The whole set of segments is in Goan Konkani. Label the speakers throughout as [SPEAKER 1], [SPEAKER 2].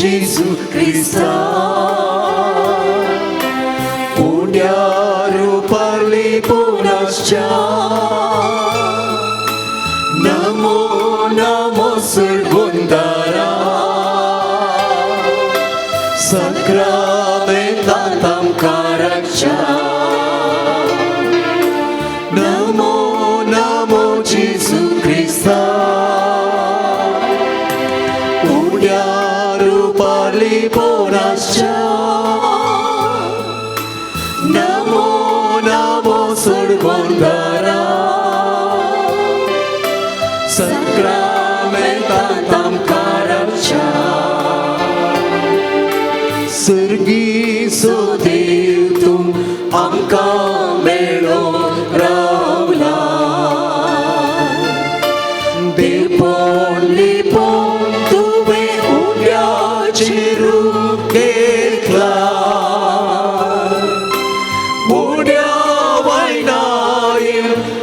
[SPEAKER 1] जेजू क्रिस्ता, उंड्या रुपारली पुनश्चा. नमो नमो सुरगुंदरा, साक्रामेंतांत आमकां राखच्या. नमो नमो जेजू क्रिस्ता, उंड्या रुपारली पुनश्चा. नमो नमो सुरगुंदरा, साक्रामेंतांत आमकां राखच्या. सर्गीचो देव तूं आमकां मेळोन रावला, देवपण लिपोवन तुवें उंड्याचें रूप घेतलां. उंड्या वायनार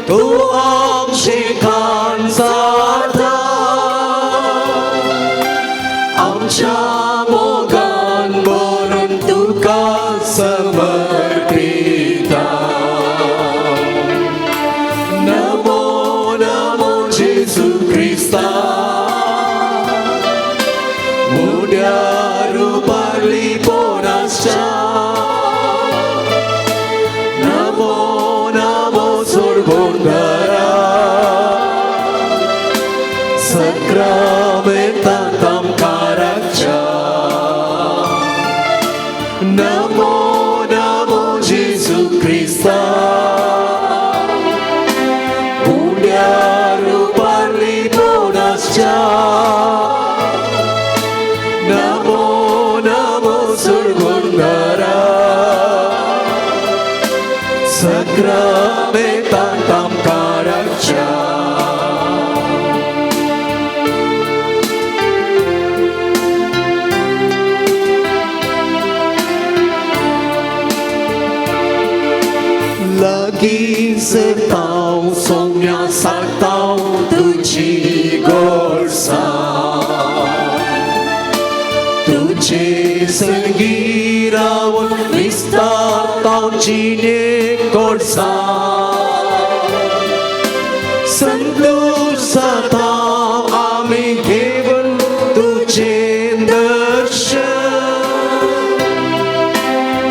[SPEAKER 1] तूं आमचें खाण जाता, आमच्या मोगान भरून तुका समर्पिता. नमो नमो जेजू क्रिस्ता, उंड्या रुपारली पुनश्चा. नमो नमो सुरगुंदरा, साक्रामेंतांत आमकां राखच्या. नमो नमो जेजू क्रिस्ता, उंड्या रुपारली पुनश्चा. नमो नमो सुरगुंदरा, साक्रामेंतांत आमकां राखच्या. लागीं सरतांव सोम्या, सांगतांव तुजी गोडसाण, तुजे संगी रावन विस्तारतांव जिणे गोडसाण. संतोष जातांव आमी घेवन तुजें दर्शन,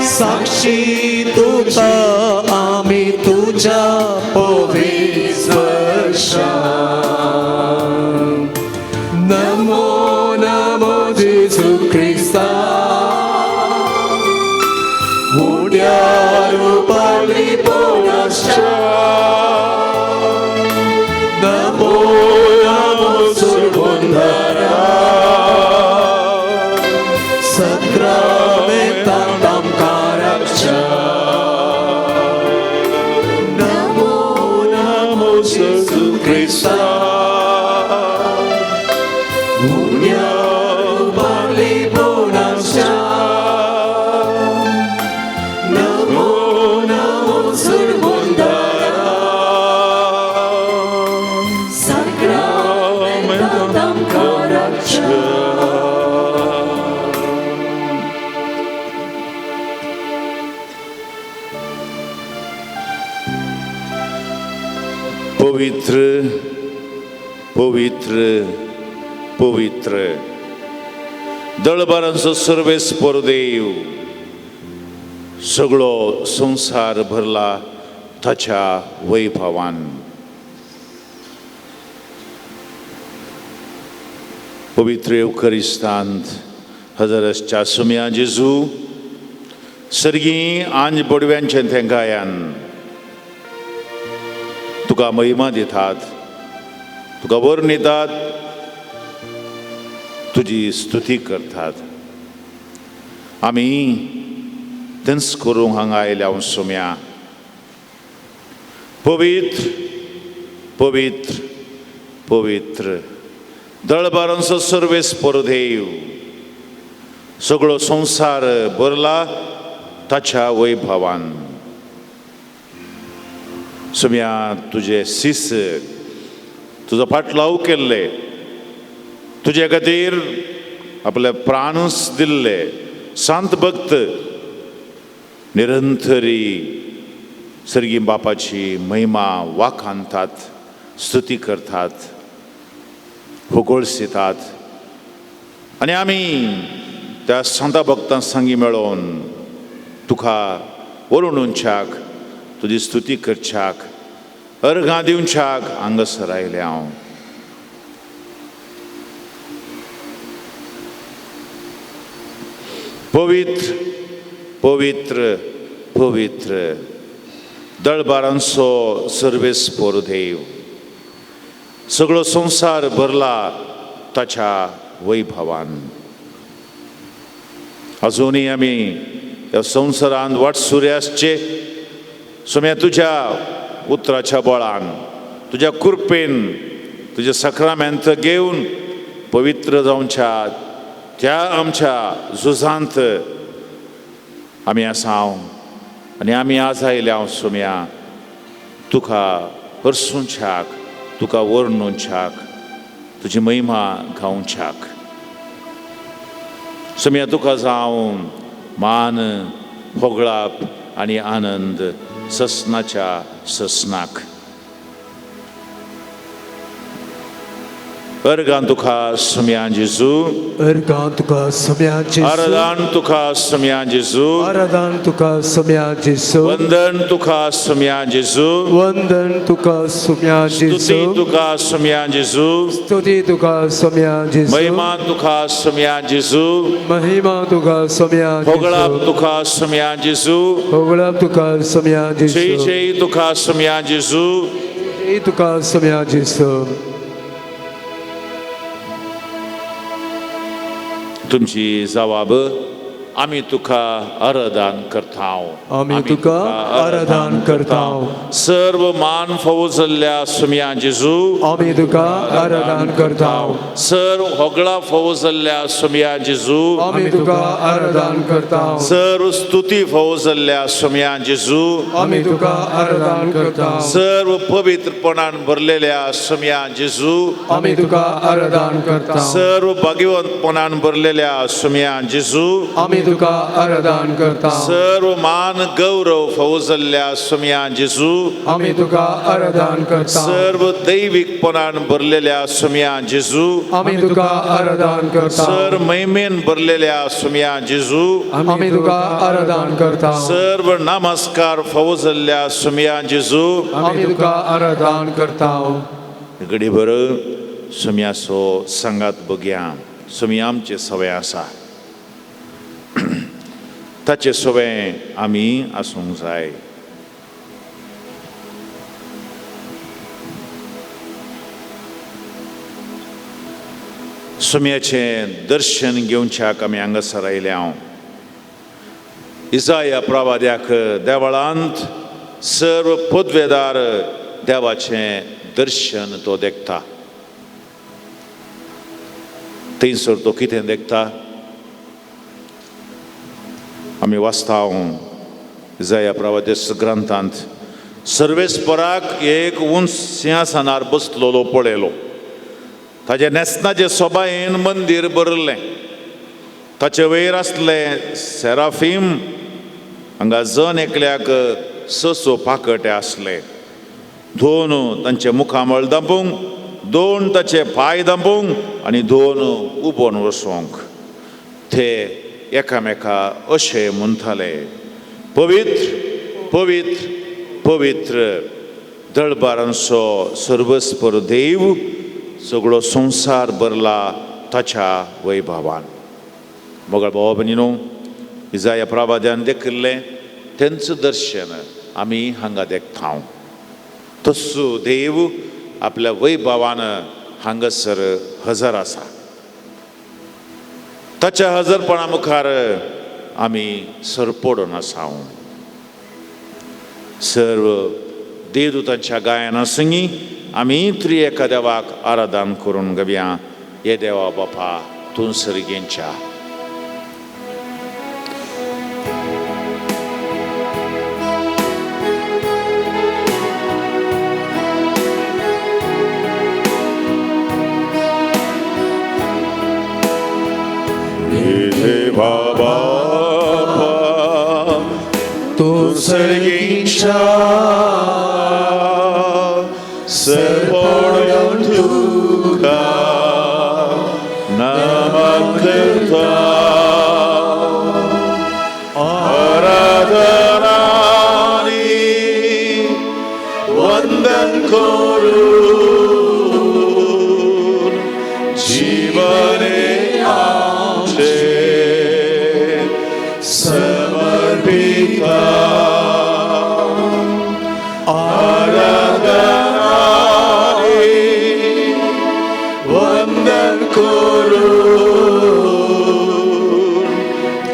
[SPEAKER 1] साक्षी तुझा आमी तुझ्या पवित्र स्पर्शान. नमो नमो जेजू क्रिस्ता, उंड्या रुपारली पुनश्चा. नमो नमो सुरगुंदरा, साक्रामेंतांत आमकां राखच्या. नमो नमो जेजू क्रिस्ता, उंड्या रुपारली पुनश्चा. नमो नमो सुरगुंदरा, साक्रामेंतांत आमकां राखच्या.
[SPEAKER 2] पवित्र, पवित्र, पवित्र, दळबारांचो सर्वेस्पर देव, सगळो संवसार भरला ताच्या वैभवान. पवित्र येवकरिस्तांत हजरसच्या सुम्या जेजू, सर्गीं आंज बोडव्यांचे थेंगायान तुका महिमा दितात, तुका वर्णितात, तुजी स्तुती करतात. आमी तेंच करूंक हांगा आयल्या सोम्या. पवित्र, पवित्र, पवित्र, दळबारांचो सर्वेस्पर देव, सगळो संवसार भरला ताच्या वैभवान. सोम्या, तुजे सीस तुजो फाटलाव केल्ले तुजे खातीर आपले प्राणूच दिल्ले सांत भक्त निरंतरी सर्गी बापाची महिमा वाखाणतात, स्तुती करतात, होगोळसितात आनी आमी त्या सांता भक्तां संगी मेळोवन तुका वरुणच्याक तुजी स्तुती करच्याक अर्घां दिवच्याक हांगासर आयलें हांव. पवित्र पवित्र पवित्र दळबारांचो सर्वेस्पोर देव, सगळो संवसार भरला ताच्या वैभवान. अजुनूय आमी ह्या संवसारांत वाटसुरे आसचे सोम्या तुज्या उतराच्या बळान, तुज्या कृपेन, तुज्या सक्रामेंत घेवन पवित्र जावच्या त्या आमच्या झुजांत आमी आसा आनी आमी आज आयल्या हांव सोम्या तुका हरसूंच्याक, तुका वर्णुच्याक, तुजी महिमा गावच्याक. सोम्या तुका जावं मान, होगळाप आनी आनंद ससनाच्या ससनाक. अर्गान तुका सोम्या जेजू,
[SPEAKER 1] अर्गां तुका सोम्या जेजू,
[SPEAKER 2] आराधन तुका सोम्या जेजू,
[SPEAKER 1] आराधन तुका सोम्या जेजू,
[SPEAKER 2] वंदन तुका सोम्या जेजू,
[SPEAKER 1] वंदन तुका सोम्या जेजू,
[SPEAKER 2] स्तुती तुका सोम्या जेजू,
[SPEAKER 1] स्तुती तुका सोम्या जेजू,
[SPEAKER 2] महिमा तुका सोम्या जेजू,
[SPEAKER 1] महिमा तुका सोम्या जेजू,
[SPEAKER 2] होगळाप तुका सोम्या जेजू,
[SPEAKER 1] होगळाप तुका सोम्या जेजू,
[SPEAKER 2] जय जय तुका सोम्या जेजू,
[SPEAKER 1] जय तुका सोम्या जेजू.
[SPEAKER 2] तुमची जवाब आमी तुका आराधन करता,
[SPEAKER 1] आमी तुका आराधन करता.
[SPEAKER 2] सर्व मान फावो जाल्ल्या सोम्या जेजू,
[SPEAKER 1] आमी तुका आराधन करता.
[SPEAKER 2] सर्व होगळा फावो जाल्ल्या सोम्या जेजू,
[SPEAKER 1] आमी तुका आराधन करता.
[SPEAKER 2] सर्व स्तुती फावो जाल्ल्या सोम्या जेजू,
[SPEAKER 1] आमी तुका आराधन करता.
[SPEAKER 2] सर्व पवित्रपणान भरलेल्या सोम्या जेजू,
[SPEAKER 1] आमी तुका आराधन करता.
[SPEAKER 2] सर्व भाग्यवंतपणान भरलेल्या सोम्या जेजू,
[SPEAKER 1] आमी तुका आराधन करता.
[SPEAKER 2] सर्व मान गौरव फावो जाल्ल्या सोम्या जेजू,
[SPEAKER 1] आमी तुका आराधन करता.
[SPEAKER 2] सर्व दैवीकपणान भरलेल्या सोम्या जेजू,
[SPEAKER 1] आमी तुका आराधन करता.
[SPEAKER 2] सर्व महिमेन भरलेल्या सोम्या जेजू,
[SPEAKER 1] आमी तुका आराधन करता.
[SPEAKER 2] सर्व नमस्कार फावो जाल्ल्या सोम्या जेजू,
[SPEAKER 1] आमी तुका आराधन करता.
[SPEAKER 2] घडी भर सोम्याचो सांगात बघया. सोम्या आमचे सवय आसा, ताचे सवय आमी आसूंक जाय. सोम्याचें दर्शन घेवच्याक आमी हांगासर आयल्या हांव. इजाया प्रवाद्याक देवळांत सर्व पदवेदार देवाचें दर्शन तो देखता. थंयसर तो कितें देखता आमी वाचता इजाया प्रवाद्याच्या ग्रंथांत. सर्वेस्पराक एक उंच सिंहासनार बसलेलो पळयलो. ताजे न्हेसणाचे सोबायेन मंदीर भरलें. ताचे वयर आसले सेराफीम, हांगा जण एकल्याक स स पाकटे आसले. दोन तांचे मुखामळ दांपूंक, दोन ताचे पांय दांपूंक आनी दोन उबोन वचोंक. ते एकामेका अशें म्हणटाले, पवित्र पवित्र पवित्र दळबारांचो सर्वस्पर देव, सगळो संवसार भरला ताच्या वैभवान. मोगाळ भावा भयणीनो, इजाया प्रवाद्यान देखिल्लें तेंच दर्शन आमी हांगा देखता. तस्सो देव आपल्या वैभवान हांगासर हजर आसा. ताच्या हजरपणा मुखार आमी सरपडून आसा. सर्व देवदूतांच्या गायना संगी आमी त्रि एका देवाक आराधन करून घेवया. हे देवा बापा तूं सर्गेंच्या.
[SPEAKER 1] तूं
[SPEAKER 2] सर्गींच्या सरपडून तुका नमन करता आराधनानी वंदन करून जीवने आमचे समर्पिता आराधनानी वंदन करून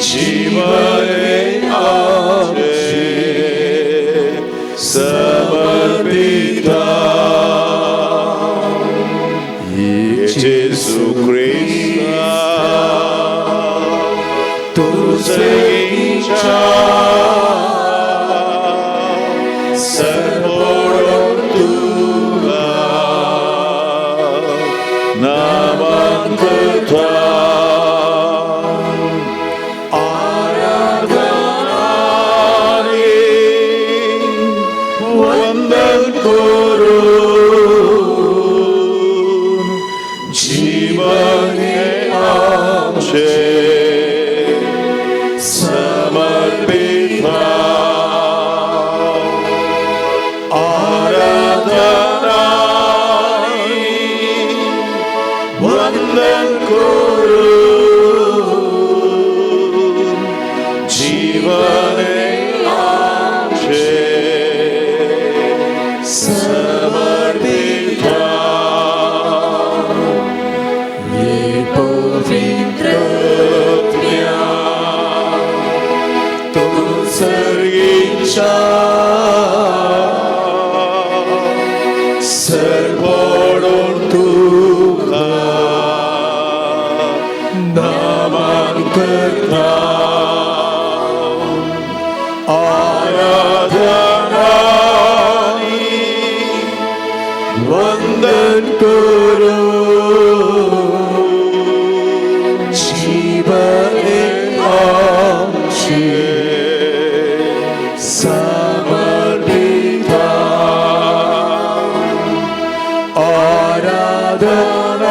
[SPEAKER 2] जीवने आमचे समर्पिता जेसू क्रिस्ता
[SPEAKER 1] तूं
[SPEAKER 2] सर्गींच्या सरपडून तुका नमन करता आराधनानी वंदन करून जीवने आमचे समर्पिता आराधनानी वंदन करून जीवने आमचे समर्पिता
[SPEAKER 1] पवित्र
[SPEAKER 2] तूं सर्गींच्या सरपडून तुका नमन करता आराधनानी वंदन करून
[SPEAKER 1] जीवने आमचे समर्पिता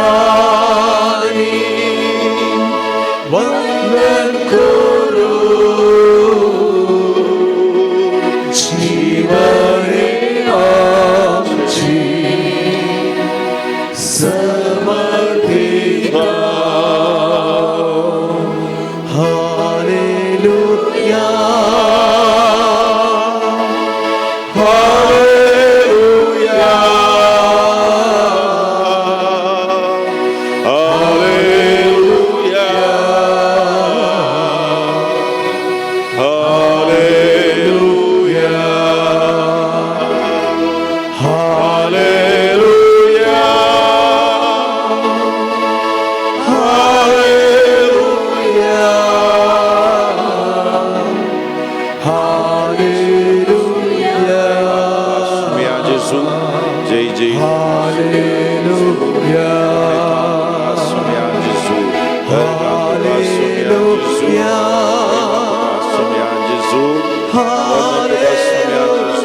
[SPEAKER 1] आराधनानी वंदन करून जीवने आमचे समर्पिता. Hallelujah.
[SPEAKER 2] Hallelujah. Hallelujah. Hallelujah. Hallelujah. Hallelujah.
[SPEAKER 1] Hallelujah.
[SPEAKER 2] Mia Gesù, Jai Jai.
[SPEAKER 1] Hallelujah.
[SPEAKER 2] Mia Gesù,
[SPEAKER 1] Hallelujah.
[SPEAKER 2] Mia Gesù,
[SPEAKER 1] Hallelujah.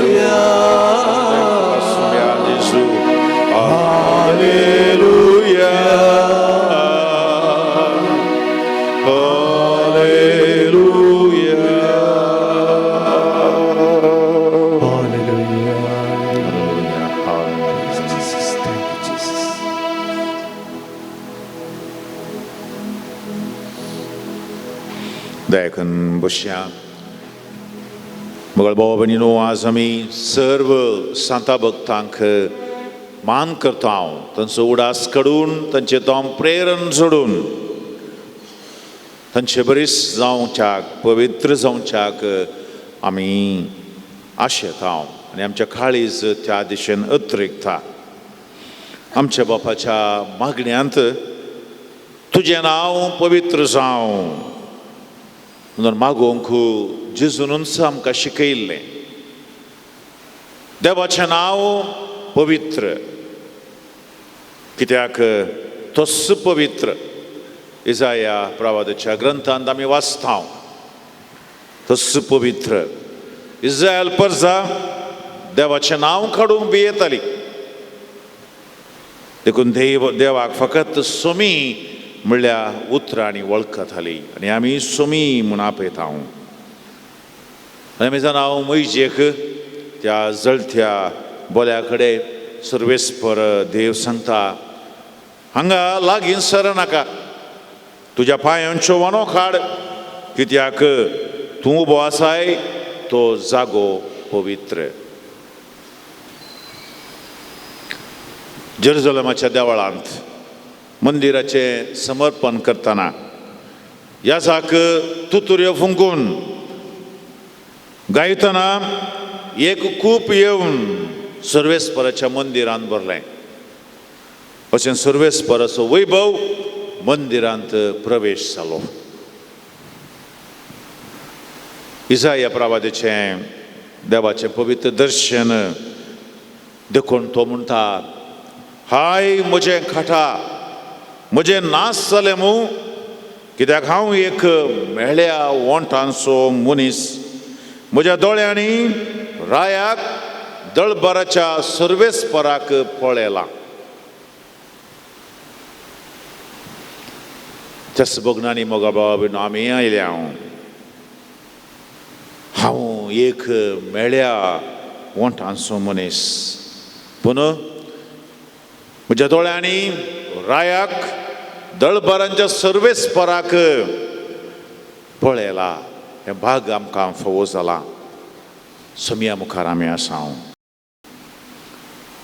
[SPEAKER 2] Mia Gesù, Hallelujah. Hallelujah.
[SPEAKER 1] Hallelujah.
[SPEAKER 2] Hallelujah.
[SPEAKER 1] Jesus, thank you, Jesus.
[SPEAKER 2] दयाकन बसया. मगळ भाव भयणीनो, आज आमी सर्व सांता भक्तांक मान करता हांव, तांचो उडास काडून, तांचे तोम प्रेरण सोडून, तांचे बरीच जावच्याक, पवित्र जावच्याक आमी आशेता हांव आनी आमच्या काळीज त्या दिशेन अत्रिकता. आमच्या बापाच्या मागण्यांत तुजें नांव पवित्र जावं म्हणून मागोवंक जेजूनच आमकां शिकयल्लें. देवाचें नांव पवित्र कित्याक तोच पवित्र. इजाया प्रवादाच्या ग्रंथांत आमी वाचता, तोच पवित्र. इस्रायल परजा देवाचें नांव काडूंक भियेताली. देखून देव देवाक फकत सोमी म्हणल्यार उतरांनी वळखताली आनी आमी सोमी म्हूण आपयता. आनी आमी जाणा हांव मैजेक त्या जळत्या बोल्या कडेन सर्वेस्पर देव सांगता, हांगा लागीं सरनाका, तुज्या पांयांच्यो वनो काड, कित्याक तूं उबो आसाय तो जागो पवित्र. जेरुजलमाच्या देवळांत मंदिराचें समर्पण करतना याजाक तुतुऱ्यो फुंकून गायतना एक कूप येवन सर्वेस्पराच्या मंदिरांत भरलें. अशें सर्वेस्पराचो वैभव मंदिरांत प्रवेश जालो. इजाया प्रवादेचें देवाचें पवित्र दर्शन देखून तो म्हणटा, हाय म्हजें खाटा, म्हजें नाश जालें मू, कित्याक हांव एक मेळ्या ओंठांचो मनीस, म्हज्या दोळ्यांनी रायाक दळबराच्या सर्वेस्पराक पळयलां. त्याच भगनांनी मोगा बाबा बीन आमी आयल्या. हांव हांव एक मेळ्या ओंठांचो मनीस, पूण म्हज्या दोळ्यांनी रायाक दळबरांच्या सर्वेस्पराक पळयला. हें भाग आमकां फावो जालां. सोमया मुखार आमी आसा.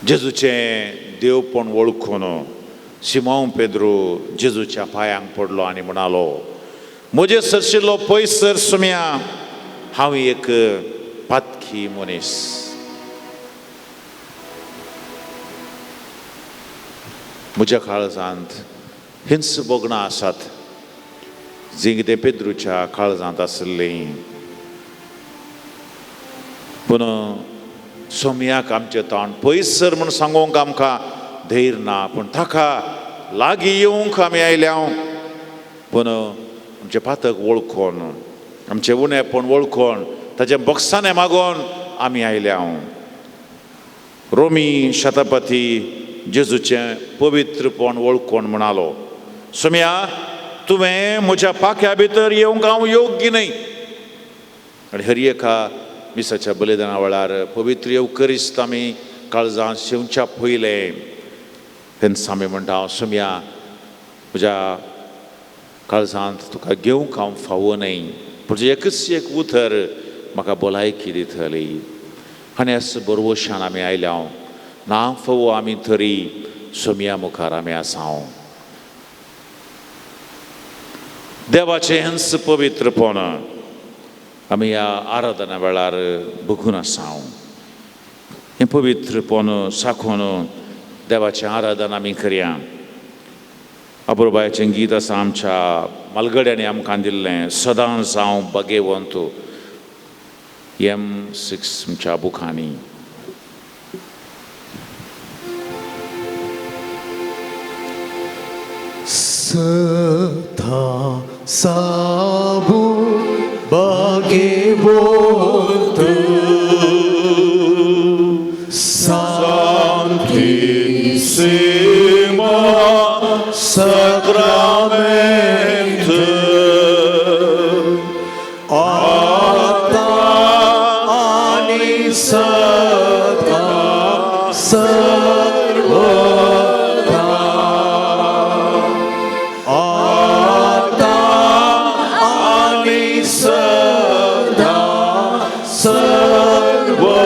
[SPEAKER 2] जेजूचें देवपण वळखून सिमांव पेद्रू जेजूच्या पांयांक पडलो आनी म्हणालो, म्हजे सरशिल्लो पयस सर सोमया, हांव एक पातकी मनीस. म्हज्या काळजांत हींच भोगणां आसात जीं कितें पेद्रूच्या काळजांत आशिल्लीं. पूण सोमयाक आमचें तोंड पयस सर म्हूण सांगूंक आमकां धैर्य ना, पूण ताका लागीं येवंक आमी आयल्या. पूण आमचें पातक वळखून, आमचें उणेपण वळखून, ताचें बक्षाणें मागून आमी आयल्या. रोमी शतपथी जेजूचें पवित्रपण वळखून म्हणालो, सोमया तुवें म्हज्या पाख्या भितर येवंक हांव योग्य न्हय. आनी हर एका मिसाच्या बलिदाना वेळार पवित्र येवकरिस्त आमी काळजां शेवच्या पयलें तेन्ना आमी म्हणटा, सोमया म्हज्या काळजांत तुका घेवंक हांव फावो न्हय, पूण एकच एक उतर म्हाका भलायकी दितली. आनी अस बरवशान आमी आयल्या. ना फावो आमी तरी सोमया मुखार आमी आसा. देवाचें हेंच पवित्रपण आमी ह्या आराधना वेळार बघून आसा. हें पवित्रपण साखून देवाचें आराधन आमी करया. अपुरबायेचें गीत आसा आमच्या मालगड्यांनी आमकां दिल्लें, सदांच हांव बगेवंत, M6 आमच्या बुकांनी.
[SPEAKER 1] सथा साबू बागेवंत Santissimo Sacramento आता आणि सदा सर्वदा, आता आणि सदा सर्वदा.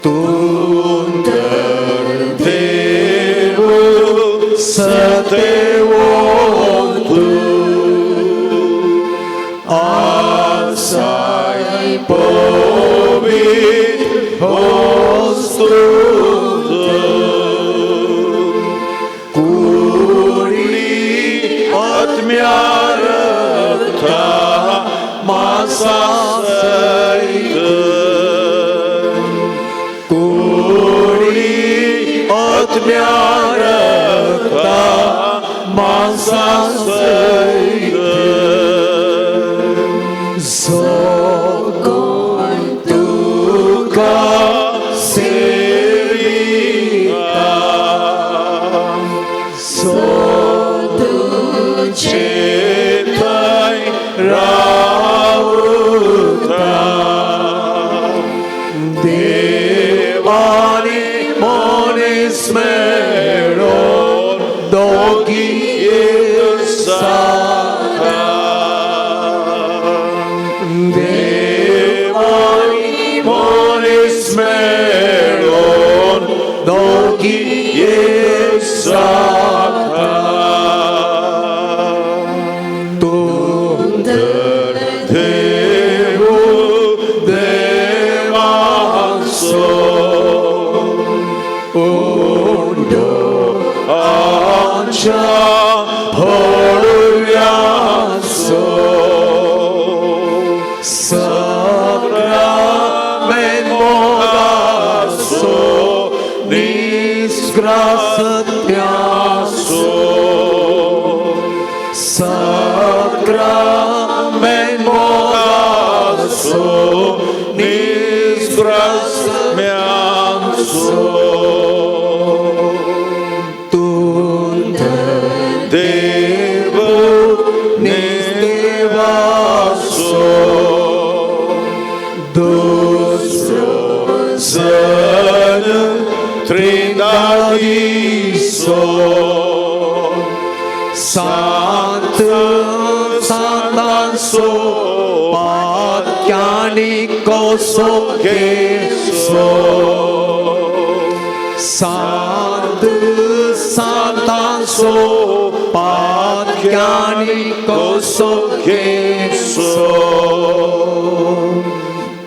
[SPEAKER 1] तूं तर देव सतेवंत आसाय पवित्र वस्तूत कुडी आत्म्या रक्ता मासा सयत, कुडी आत्म्या रक्ता मासा सयत. जो कोण तुका सेविता, जो तुजे थंय रावता, देव आनी मनीस मेळोन दोगी एक जाता. देव आनी मनीस मेळोन दोगी एक जाता. तूं तर देव देवांचो, उंडो आमच्या हळव्याचो, साक्रामेंत मोगाचो, निस्ग्रासत्याचो, साक्रामेंत मोगाचो, निस्ग्रासम्यांचो. तूं तर देव निस्देवाचो, दुसरो जन त्रिंदादीचो, सांत सांतांचो पात्यानी कसो घेसो, सांत सांतांचो पात्यानी कसो घेसो.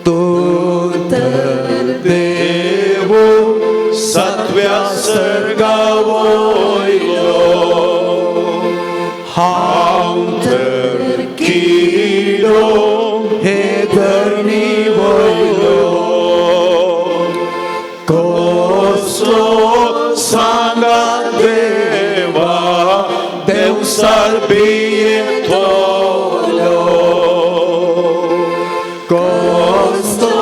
[SPEAKER 1] तूं तर देव
[SPEAKER 2] सातव्या सर्गा वयलो,
[SPEAKER 1] हांव तर
[SPEAKER 2] किडो
[SPEAKER 1] हे धरणी वयलो, कसलो
[SPEAKER 2] सांगा देवा देवसार भियेतलो,
[SPEAKER 1] कसलो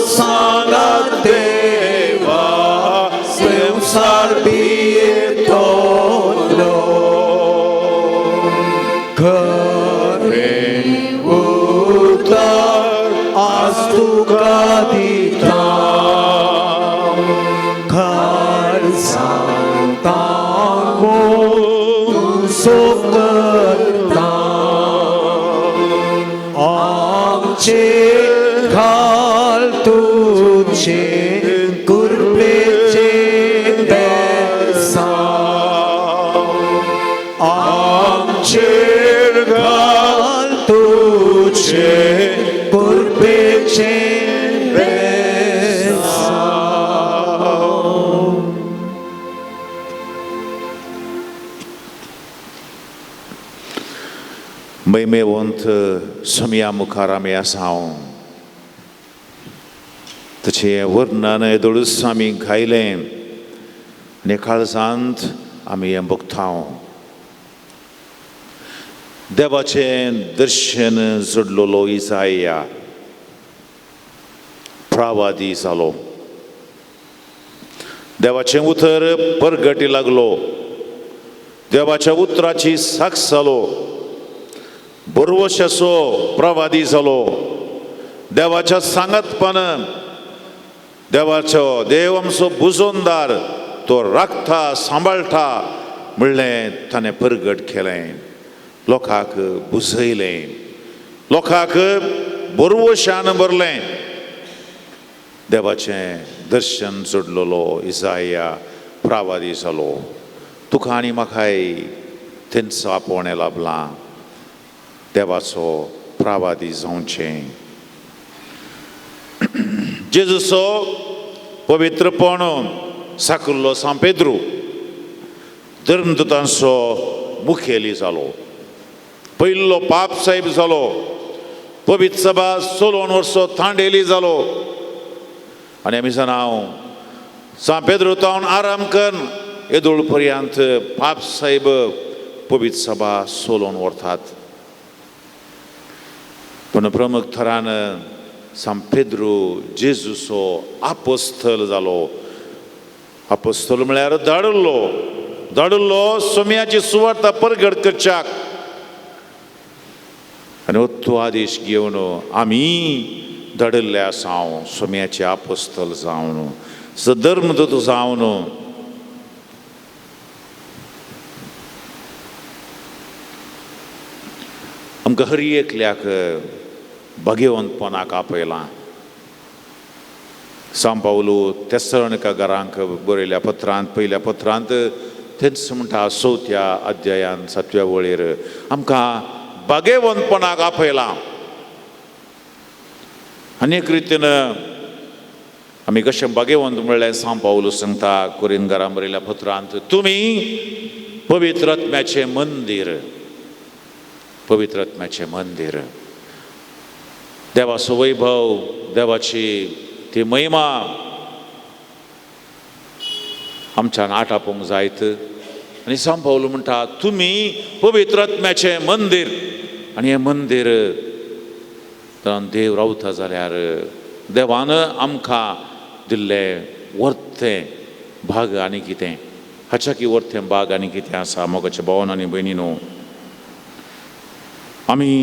[SPEAKER 1] सांगा देवा देवसार भियेतलो. खरें उतर आज तुका दिता, खर सांगता तूं सो करता, आमचे घाल तुजे कृपेचे बेसांव, आमचेर घाल तुजे कृपेचे बेसांव.
[SPEAKER 2] मैमेवंत सोमया मुखार आमी आसा. तशें वर्णन येदोळूच आमी गायलें आनी काळजांत आमी हें भोगता. देवाचें दर्शन जोडलेलो इजाया प्रावादी जालो, देवाचें उतर परगटी लागलो, देवाच्या उतराची साक्ष जालो, बरवशाचो प्रवादी जालो, देवाच्या सांगातपण देवाचो देव आमचो बुजोनदार, तो राखता सांबाळटा म्हणलें ताणें परगट केलें, लोकांक बुजयलें, लोकांक बरवशान भरलें. देवाचें दर्शन जोडलेलो इजाया प्रावादी जालो. तुका आनी म्हाकाय तेंचो आपोवणें लाभलां देवाचो प्रावादी जावचें. जेजूचो पवित्रपण साकुल्लो सांत पेद्रू धर्मदूतांचो मुखेली जालो, पयलो पाप साहेब जालो, पवित्र सभा 16 वर्सो थांडेली जालो. आनी आमी जाणा सांत पेद्रू तावन आराम करून येदोळ पर्यंत पाप साहेब पवित्र सभा 16 व्हरतात. पूण प्रमुख थरान सांत पेद्रू जेजूचो आपोस्तल जालो. आपोस्तल म्हळ्यार धाडिल्लो, धाडिल्लो सोम्याची सुवार्ता परगट करच्याक. आनी तो आदेश घेवन आमी धाडिल्ले आसा सोम्याचे आपोस्तल जावन, सधर्मदूत जावन. आमकां हर एकल्याक भाग्यवंतपणाक आपयलां. सांत पावलू तेसरणका घरांक बरयल्या पत्रांत, पयल्या पत्रांत तेंच म्हणटा चवथ्या अध्यायान सातव्या वळीर आमकां भाग्यवंतपणाक आपयलां. आनी एक रितीन आमी कशें भाग्यवंत म्हणल्यार सांत पावलू सांगता कोरिंथ घरां बरयल्या पत्रांत, तुमी पवित्र आत्म्याचें मंदीर, पवित्र आत्म्याचें मंदीर. देवाचो वैभव, देवाची ती महिमा आमच्यान आटापूंक जायत. आनी सांत पावलू म्हणटा तुमी पवित्र आत्म्याचें मंदीर. आनी हें मंदीर देव रावता जाल्यार देवान आमकां दिल्लें वर्तें भाग आनी कितें, हाच्या की वर्तें भाग आनी कितें आसा. मोगाच्या भावान आनी भयणीनो, आमी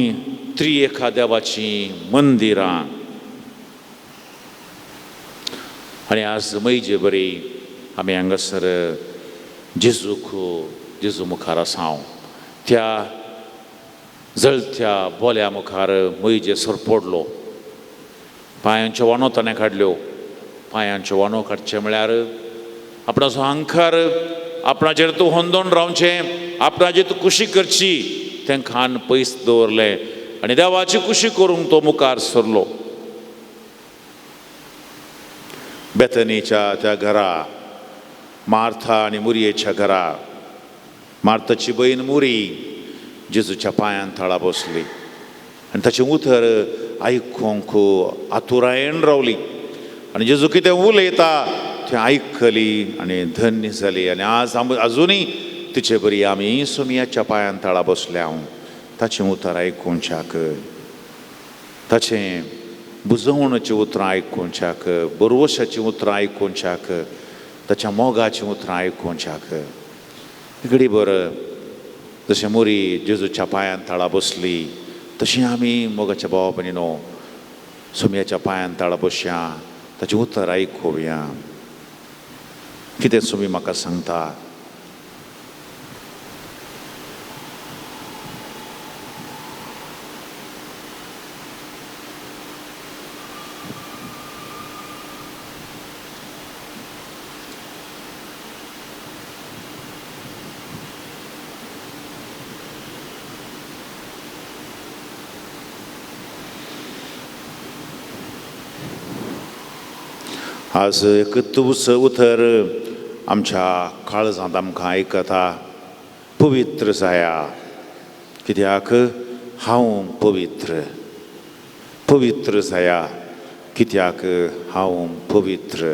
[SPEAKER 2] त्रिएका देवाचीं मंदिरां. आनी आज मैजे बरी आमी हांगासर जेजूक, जेजू मुखार आसा हांव, त्या जळत्या बोल्या मुखार मैजे सरपडलो. पांयांच्यो वानो ताणें काडल्यो. पांयांच्यो वानो काडचें म्हळ्यार आपणाचो अहंकार, आपणाचेर तूं होंदोन रावचें, आपणाचेर तूं खुशी करची, तें खाण पयस दवरलें आनी देवाची खुशी करूंक तो मुखार सरलो. बेथनीच्या त्या घरा, मार्था आनी मुरयेच्या घरा, मार्थाची भयण मुरी जेजूच्या पांयान थळा बसली आनी ताचें उतर आयकूंक आतुरायेन रावली. आनी जेजू कितें उलयता तें आयकली आनी धन्य जाली. आनी आज आजुनूय तिचे बरी आमी सोमयाच्या पांयान थळा बसल्या हांव ताचें उतर आयकुच्याक, ताचें बुजवणाचीं उतरां आयकुच्याक, बरवशाचीं उतरां आयकुच्याक, ताच्या मोगाचीं उतरां आयकुच्याक. घडी भर जशें मोरी जेजूच्या पांयान थळा बसली तशें आमी मोगाच्या भावा भयणीनो सोमयाच्या पांयान थळा बसया, ताचें उतर आयकुया. कितें सोमी म्हाका सांगता? आज एक तुवस उतर आमच्या काळजांत आमकां आयकता, पवित्र जाया, कित्याक हांव पवित्र. पवित्र जाया, कित्याक हांव पवित्र.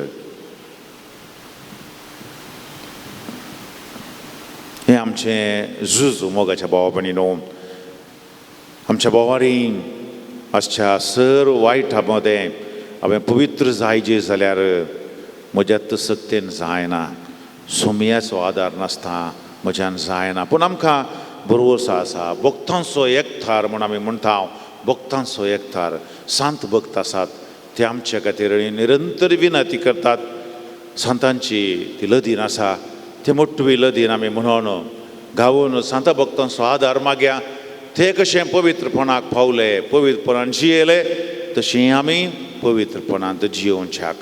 [SPEAKER 2] हें आमचें झूज मोगाच्या भावा भयणीनो. आमच्या भावारी आजच्या सर वायटा मदें हांवें पवित्र जायजे जाल्यार म्हज्या सक्तेन जायना, सोमयाचो आदार नासता म्हज्यान जायना. पूण आमकां भरवंसो आसा, भक्तांचो एकठार म्हूण आमी म्हणटा. भक्तांचो एकठार, सांत भक्त आसात ते आमचे खातीर निरंतर विनंती करतात. सांतांची ती लदीन आसा, ते मोटवी लदीन आमी म्हणून गावून सांता भक्तांचो आदार मागया. ते कशें पवित्रपणाक पावले, पवित्रपणान जियेले, तशें आमी पवित्रपणांत जियोवच्याक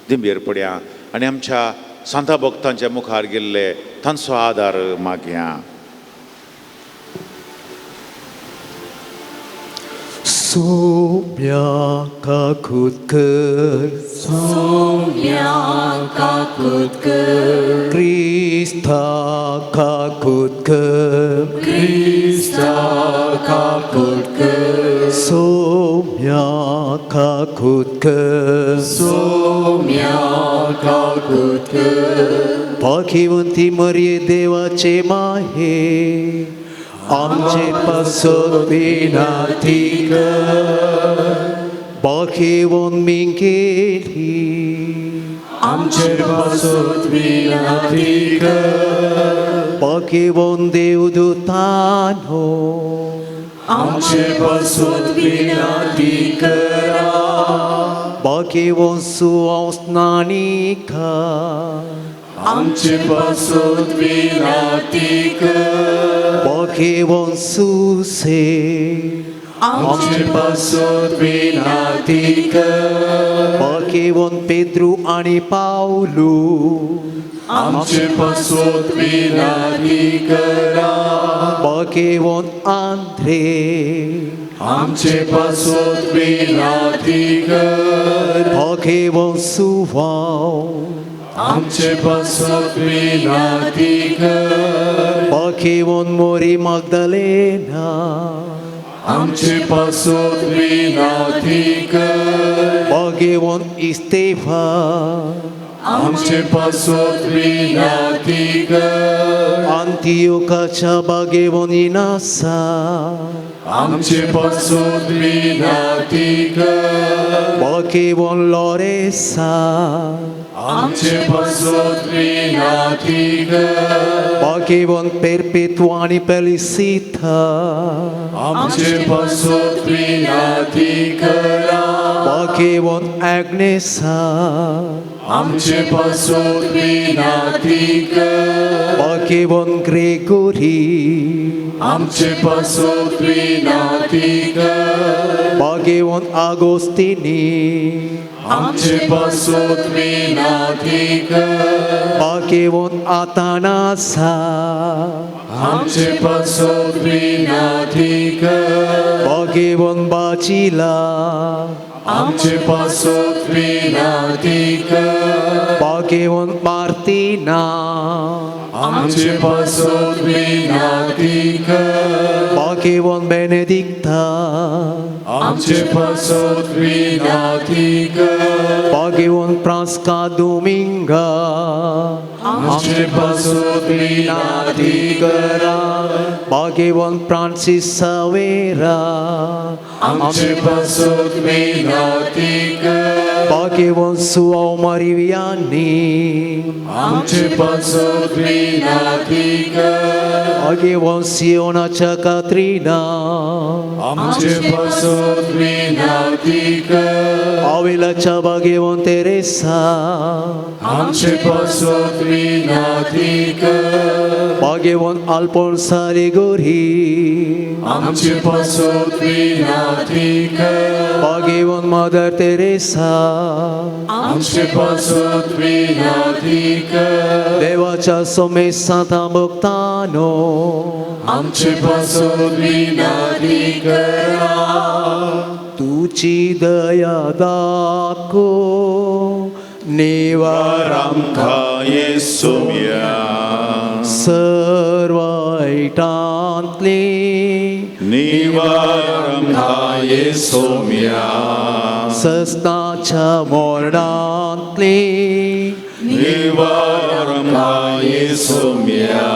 [SPEAKER 2] दिंबेर पडया आनी आमच्या सांता भक्तांच्या मुखार गेल्ले तांचो आदार मागया.
[SPEAKER 1] सोम्या काकूत कर,
[SPEAKER 3] सोम्या काकूत कर,
[SPEAKER 1] क्रिस्ता काकूत कर,
[SPEAKER 3] क्रिस्ता काकूत कर,
[SPEAKER 1] सोम्या काकूत कर,
[SPEAKER 3] सोम्या काकूत कर.
[SPEAKER 1] पाखीवंती मरये देवाचे माहे, आमचे पासत विनंती कर. बागेवन मिंगेली
[SPEAKER 3] आमचे पासत विनंती कर.
[SPEAKER 1] बागेवन देवदूतानो
[SPEAKER 3] आमचे पासत विनंती करा.
[SPEAKER 1] बागेवन सुवांस्नानिका
[SPEAKER 3] आमचे पासत विनंती कर.
[SPEAKER 1] बागेवन सुसे
[SPEAKER 3] आमचे पासत विनंती कर.
[SPEAKER 1] बागेवन पेद्रू आनी पावलू
[SPEAKER 3] आमचे पासत विनंती करा.
[SPEAKER 1] बागेवन आंद्रे
[SPEAKER 3] आमचे पासत विनंती कर.
[SPEAKER 1] बागेवन सुवाव
[SPEAKER 3] आमचे पासत विनंती कर.
[SPEAKER 1] बागेवन मोरी मागदलेना
[SPEAKER 3] आमचे पासत विनंती कर.
[SPEAKER 1] बागेवन इस्तेफा
[SPEAKER 3] आमचे पासत विनंती कर.
[SPEAKER 1] अंतियोकाच्या बागेवन इनासा
[SPEAKER 3] आमचे पासत विनंती कर.
[SPEAKER 1] बागेवन लॉरेसा
[SPEAKER 3] आमचे पासत विनंती कर.
[SPEAKER 1] बागेवन पेरपेतू आनी पेलिसिता
[SPEAKER 3] आमचे पासत विनंती करा.
[SPEAKER 1] बागेवन एग्नेसा
[SPEAKER 3] आमचे पासत विनंती कर.
[SPEAKER 1] बागेवन ग्रेगोरी
[SPEAKER 3] आमचे पासत विनंती कर.
[SPEAKER 1] बागेवन आगोस्तिनी
[SPEAKER 3] आमचे पासत विनंती कर.
[SPEAKER 1] बागेवन आतानासा
[SPEAKER 3] आमचे पासत विनंती कर.
[SPEAKER 1] बागेवन बाचिला
[SPEAKER 3] आमचे पासत विनंती कर.
[SPEAKER 1] बागेवन मार्तिना
[SPEAKER 3] आमचे पासत विनंती कर.
[SPEAKER 1] बागेवन बेनेदिक्ता
[SPEAKER 3] आमचे पासत विनंती कर.
[SPEAKER 1] बागेवन फ्रांस्का दोमिंगा
[SPEAKER 3] आमचे पासत विनंती करा.
[SPEAKER 1] बागेवन फ्रांसीस सावेरा
[SPEAKER 3] आमचे पासत विनंती कर.
[SPEAKER 1] बागेवन सुवाव मारिवियानी
[SPEAKER 3] आमचे पासत विनंती कर.
[SPEAKER 1] बागेवन सियोनाच्या कात्रिना
[SPEAKER 3] आमचे पासत विनंती कर.
[SPEAKER 1] आविलाच्या बागेवन तेरेसा
[SPEAKER 3] आमचे पासत विनंती कर.
[SPEAKER 1] बागेवन अल्फोन्सा लिगोरी
[SPEAKER 3] आमचे पासत विनंती कर.
[SPEAKER 1] बागेवन मदर तेरेसा
[SPEAKER 3] आमचे पासत विनंती कर.
[SPEAKER 1] देवाच्या सोमेसांता भक्तानो
[SPEAKER 3] आमचे पासत विनंती करा.
[SPEAKER 1] तुझी दया दाखो निवार
[SPEAKER 2] आमकां येसुम्या
[SPEAKER 1] सर्व वायटांतली
[SPEAKER 2] निवार आमकां येसुम्या
[SPEAKER 1] सस्नाच्या मोरणांतली
[SPEAKER 2] निवार आमकां येसुम्या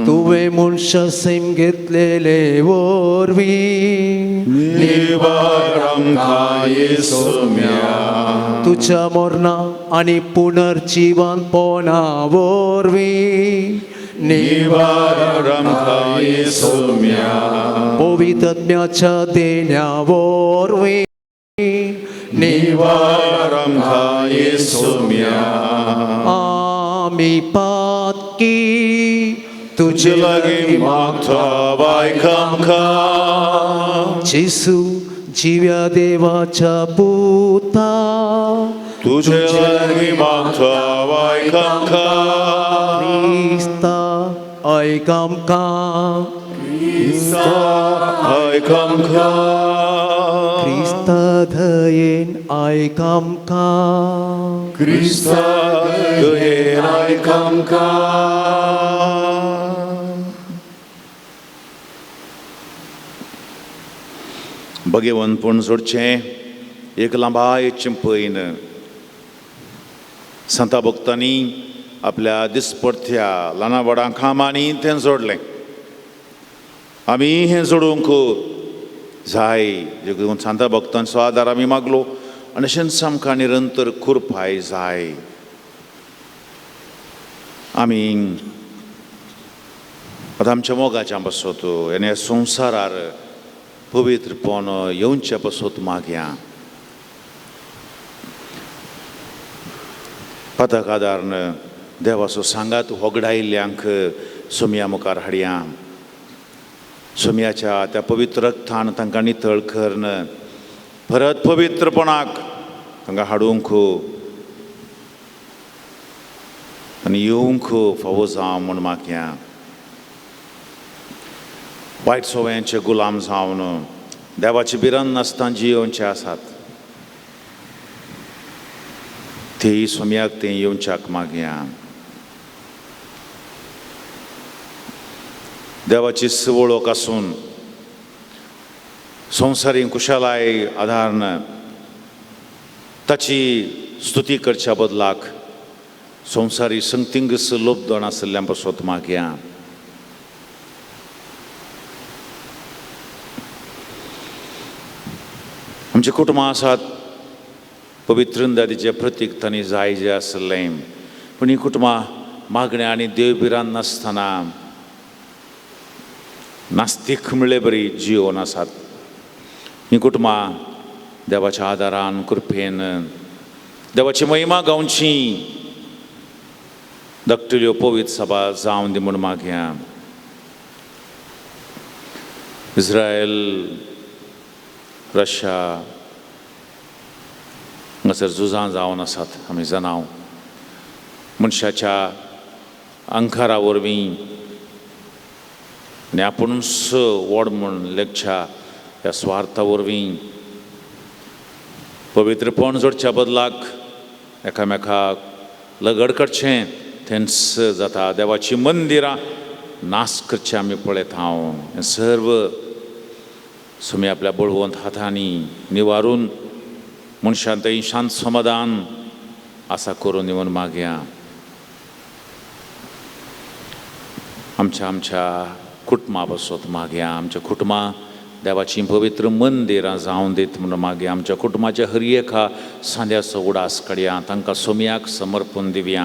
[SPEAKER 1] तुवें मनशा सैम घेतलेले वरवीं
[SPEAKER 2] निवार आमकां येसुम्या
[SPEAKER 1] तुज्या मरणा आनी पुनर्जिवनपणा वरवीं
[SPEAKER 2] निवार आमकां येसुम्या
[SPEAKER 1] पवित्रज्ञाच्या देण्या वरवीं
[SPEAKER 2] निवार आमकां येसुम्या
[SPEAKER 1] आमी पातकी
[SPEAKER 2] तुजे
[SPEAKER 1] तुजे
[SPEAKER 2] लागीं मागता बायक आमकां
[SPEAKER 1] जेसू जिव्या देवाच्या पुता
[SPEAKER 2] तुजे लागीं मागता बायक आमकां
[SPEAKER 1] क्रिस्ता ऐक आमकां
[SPEAKER 2] आयक आमकां
[SPEAKER 1] क्रिस्ता दयेन ऐक आमकां
[SPEAKER 3] क्रिस्ता
[SPEAKER 2] दयेन आयक आमकां. भगवंतपण जोडचें एक लांबायेचें पयन संता भक्तांनी आपल्या दिसपडत्या ल्हाना व्हडां कामांनी तें जोडलें. आमी हें जोडूंक जाय देखून सांता भक्तांचो आदार आमी मागलो आनी अशेंच आमकां निरंतर कृपाय जाय. आमी आतां आमच्या मोगाच्या पासत आनी ह्या संवसारार पवित्रपण येवच्या पासत मागया. पातक आदारन देवाचो सांगात होगडायिल्ल्यांक सोमया मुखार हाडया. सोमयाच्या त्या पवित्र रक्तान तांकां नितळ करून परत पवित्रपणाक तांकां हाडूंक आनी येवंक फावो जावं म्हूण मागया. वायट सवयांचे गुलाम जावन देवाची भिरांत नासतना जियोवचे आसात तेय सोमयाक तें येवच्याक मागया. देवाची वळख आसून संवसारी कुशालाय आदारान ताची स्तुती करच्या बदलाक संवसारी संगतींगस लोभदण आशिल्ल्यां पासत मागया. आमची कुटुंबां आसात पवित्र दादीचें प्रतीक तांणी जाय जें आसलें, पूण हीं कुटुंबां मागण्या आनी देव भिरांत नासतना नास्तीक म्हणले बरी जियोवन आसात. हीं कुटुंबां देवाच्या आदारान कृपेन देवाची महिमा गावची धाकटुल्यो पवित्र सभा जावन दी म्हूण मागया. इस्रायल रशिया हांगासर झुजां जावन आसात. आमी जाणां मनशाच्या अंकारा वरवीं आनी आपुणूच व्हड म्हूण लेखच्या ह्या स्वार्था वरवीं पवित्रपण जोडच्या बदलाक एकामेकाक लगड करचें तेंच जाता. देवाचीं मंदिरां नाश करचें आमी पळयता. हांव हें सर्व सुमी आपल्या बळवंत हातांनी निवारून मनशान थंय शांत समाधान आसा करून दिवन मागया. आमच्या आमच्या कुटुंबा पासत मागया. आमच्या कुटुंबां देवाचीं पवित्र मंदिरां जावन दीत म्हणून मागया. आमच्या कुटुंबाच्या हर एका सांद्याचो उडास काडया, तांकां सोमयाक समर्पण दिवया.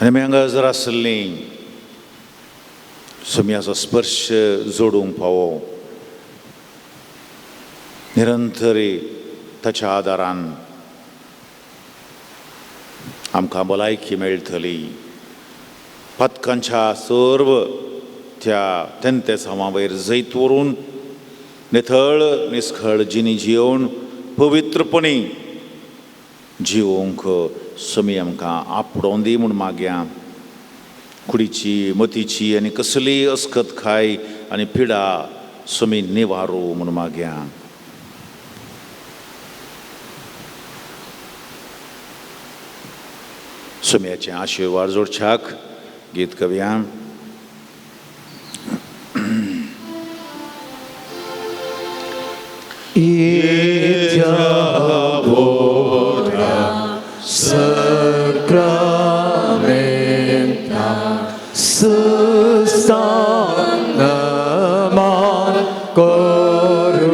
[SPEAKER 2] आनी आमी हांगा जर आसलीं सोमयाचो स्पर्श जोडूंक फावो निरंतरी ताच्या आदारान आमकां भलायकी मेळटली. पातकांच्या सर्व त्या तेंतेसांवा वयर जैत व्हरून निथळ निस्खळ जिणी जियोवन पवित्रपणी जिवोवंक समी आमकां आपडोवन दी म्हूण मागया. कुडीची मतीची आनी कसलीय अस्कत खाय आनी पिडा समी निवारू म्हूण मागया. सोम्याचे आशिर्वाद जोडच्याक गीत कवया.
[SPEAKER 1] Sacramenta sustanama koruya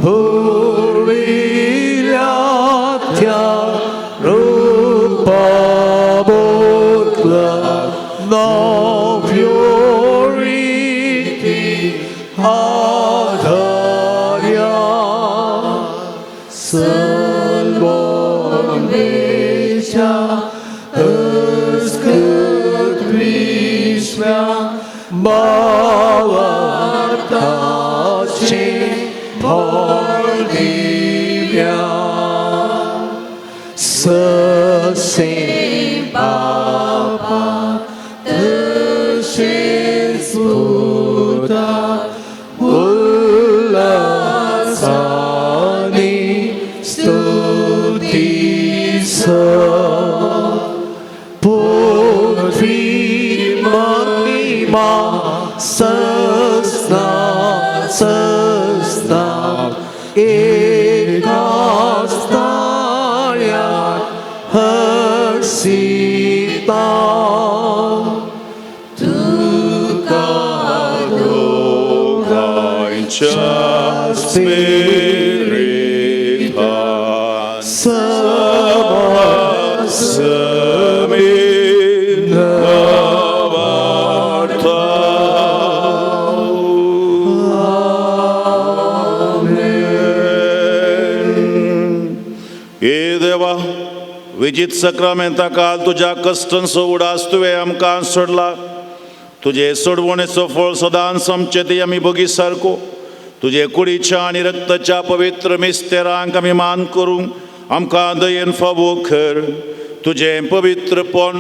[SPEAKER 1] Hurvilatya rupa botla no purity adharya Salvamesha Uskut Vishwa Bhavatachi Bhardivya Sase Baba Tushes Buddha Ullasani Stuti Sa Putri Mahima Sasna Sasna Ekastaya Harsita
[SPEAKER 2] पुताच्या स्पिरितान समी हे देवा, विजित सक्रामेंता काल तुज्या कश्टांचो उडास तुवें आमकां सोडला. तुजे सोडवणेचो फळ सदांच आमचे ते आमी भोगी सारको. तुजे कुडीच्या आनी रक्ताच्या पवित्र मिस्तेरांक आमी मान करूंक आमकां दयेन फावो कर. तुजें पवित्रपण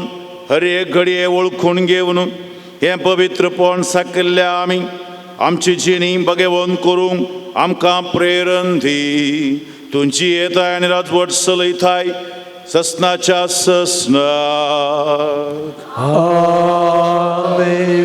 [SPEAKER 2] हर एक घडये वळखून घेवन हें पवित्रपण साकिल्ल्या आमी आमची जिणी बगेवन करूंक आमकां प्रेरण दी. तुमची येताय आनी राजवट चलयताय ससनाच्या ससनाक.
[SPEAKER 1] आमेन.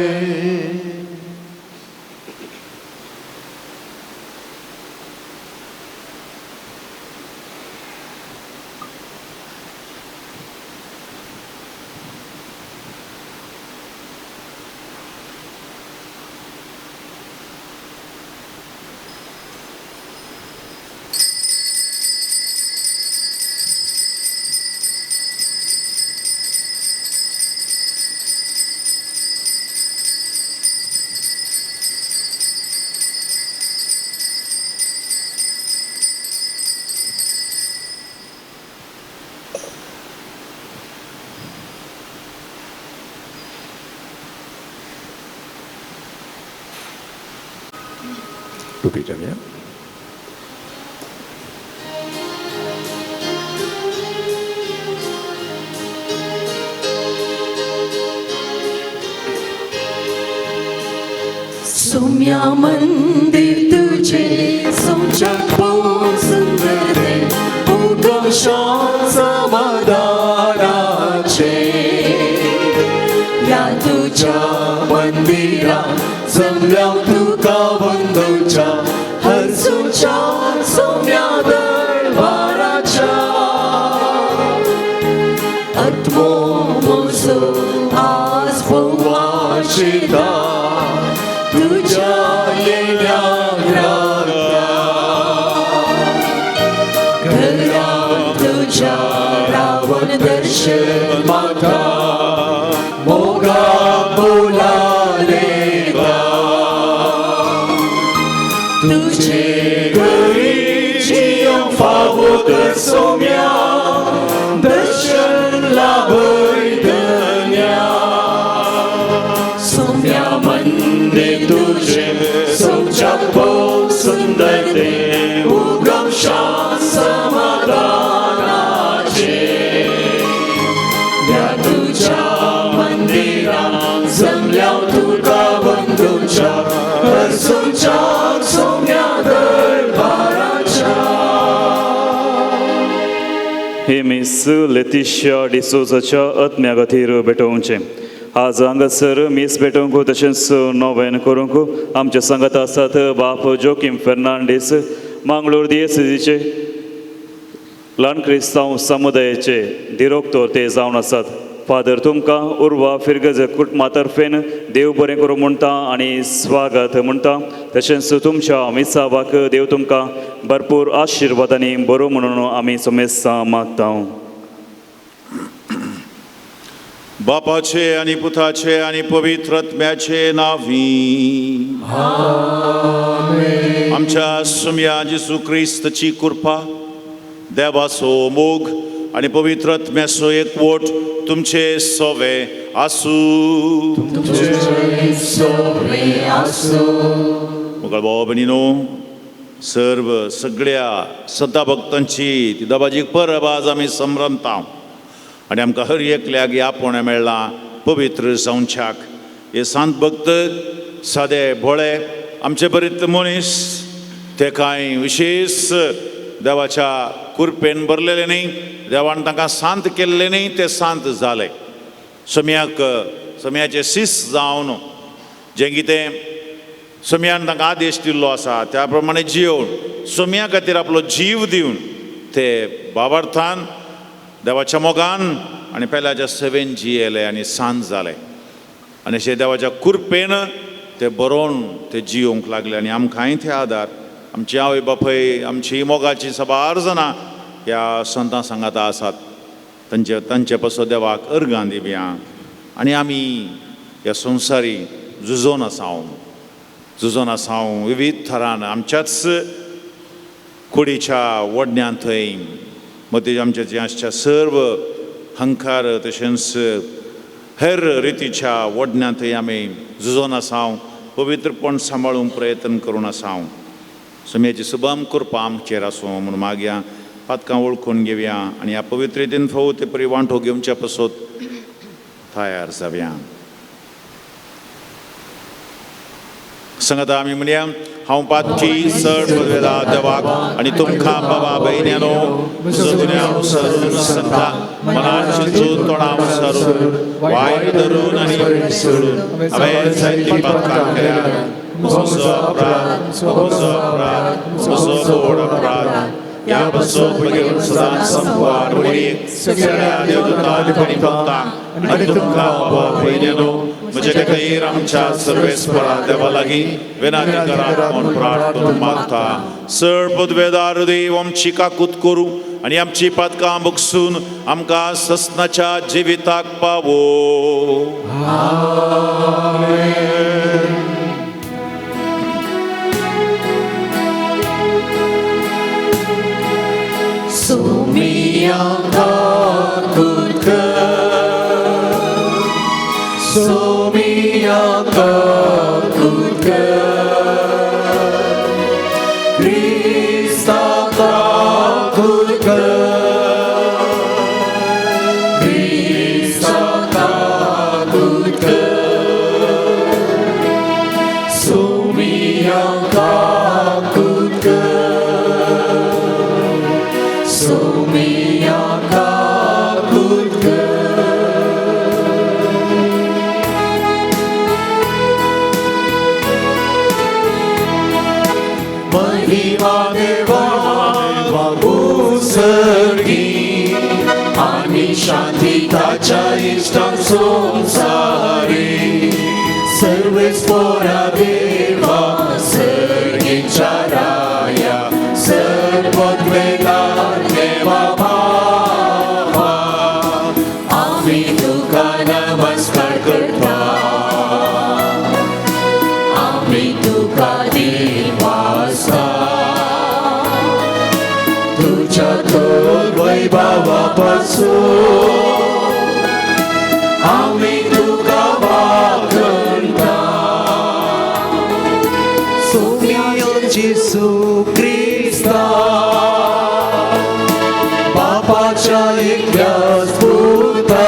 [SPEAKER 4] Repeat them, yeah?
[SPEAKER 3] Soumya मंदिर तुझे सोमच्या पाऊन सुंदर ते उगम
[SPEAKER 1] समाधानाचे
[SPEAKER 3] या तुझ्या
[SPEAKER 1] मंदिरा जमल्या तुका बंधूच्या हरसूच्या सौम्या दरबाराच्या.
[SPEAKER 3] आत्मो म्हजो आज
[SPEAKER 1] भोवाशिता
[SPEAKER 3] तुझ्या
[SPEAKER 1] येण्या
[SPEAKER 3] घरात तुझ्या रावण दर्शन
[SPEAKER 1] माता मोगा बोलालेता.
[SPEAKER 3] तुझे
[SPEAKER 1] घरी जियो फावो तर सौम्या दर्शन लाभय धन्या.
[SPEAKER 3] सौम्या मंदिर
[SPEAKER 1] तुझे सौच्या भोव सुंदर ते उगम शांत समाधानाचे.
[SPEAKER 3] या तुझ्या
[SPEAKER 1] मंदिरा जमल्या तुका बंधूच्या हरसूच्या सौम्या दरबाराच्या.
[SPEAKER 5] हे मिस लेतिशिया डिसोजाच्या आत्म्या खातीर भेटोवचें. आज हांगासर मीस भेटोवंक तशेंच नोवेन करूंक आमचे सांगात आसात बाप जोकीम फेर्नांडीस, मांगलोर दियेसीचे ल्हान क्रिस्तांव समुदायाचे दिरोक्तोर ते जावन आसात. फादर तुमकां उर्वा फिरगज कुटुंबा तर्फेन देव बरें करूं म्हणटा आनी स्वागत म्हणटा. तशेंच तुमच्या मिसावाक देव तुमकां भरपूर आशिर्वाद आनी बरो म्हणून आमी सोमेस्तां मागता.
[SPEAKER 2] बापाचे आनी पुताचे आनी पवित्र आत्म्याचे नांवी आमच्या सुम्या जेजू क्रिस्तची कृपा, देवाचो मोग आनी पवित्र आत्म्याचो एकवट तुमचे सोवे आसूं. मुखार भाव भयणीनो, सर्व सगळ्या सदा भक्तांची ती दबाजीक परब आज आमी संभ्रमता आनी आमकां हर एकल्याक ह्या पोणे मेळ्ळां पवित्र जावच्याक. हे सांत भक्त सादे भोळे आमचे बरीत मनीस, ते कांय विशेश देवाच्या कृपेन भरलेले न्ही, देवान तांकां शांत केल्ले न्ही, ते शांत जाले. सम्याक सम्याचे शिस्त जावन जें कितें सम्यान तांकां आदेश दिल्लो आसा त्या प्रमाणे जियोवन सम्या खातीर आपलो जीव दिवन ते बाबार्थान देवाच्या मोगान आनी पेल्याच्या सेवेन जियेले आनी शांत जाले. आनी अशें देवाच्या कृपेन ते बरोवन ते जियोवंक लागले आनी आमकांय ते आदार. आमची आवय बापूय, आमची मोगाची साबार जाणां ह्या संतां सांगाता आसात. तांचे तांचे पासत देवाक अर्गां दिवया आनी आमी ह्या संवसारी झुजोन आसाव, झुजोन आसाव विवीध थरान आमच्याच कुडीच्या वडण्यांत थंय मदीं आमच्या जें आसच्या सर्व हंकार तशेंच हेर रितीच्या वडण्यांत थंय आमी झुजोन आसाव, पवित्रपण सांबाळूंक प्रयत्न करून आसाव. सम्याची सुबम कृपा आमचेर आसूं म्हूण मागया. पातकां वळखून घेवया आनी ह्या पवित्र रितीन फावो ते परी वांटो घेवच्या पासत तयार जावया. सांगता आमी म्हणया, हांव पातकी चड पदवेला देवाक आनी तुमकां बाबा भयण्यानो म्हजो सरून संता मनान चिंतून तोंडां सरून वायट धरून आनी सोडून हांवें जायतीं पातकां केल्यात. म्हजो अपराध, म्हजो अपराध, म्हजो व्हड अपराध. ह्या पासत म्हगेल सदांच संपवार मरियेक, सगळ्या देवदूतांक आनी भक्तांक आनी तुमकां बाबा भयण्यानो म्हजे खातीर आमच्या सर्वेस्परा देवा लागीं विनंती करात म्हूण प्रार्थना मागता. चड पदवेदार देव आमची काकूत करूं आनी आमची पातकां बगसून आमकां ससनाच्या जिविताक पावो.
[SPEAKER 1] सोमिया काकूत कर, सोमिया काकूत कर, क्रिस्ता काकूत कर, क्रिस्ता काकूत कर, सोमिया काकूत कर, सोमिया काकूत कर. महिमा देवा उत्सर्गी आनी शांती ताच्या इश्टांक संवसारी. सर्वेस्पोरा देवा सर्गीच्या राया सर्वद्वेदार देवा भावा आमी तुका नमस्कार करता, आमी तुका दिवासा. तुझ्या थोर वैभवापासून आमी तुका वागणता. सोम्या जेसू क्रिस्ता बापाच्या एकल्याच पुता,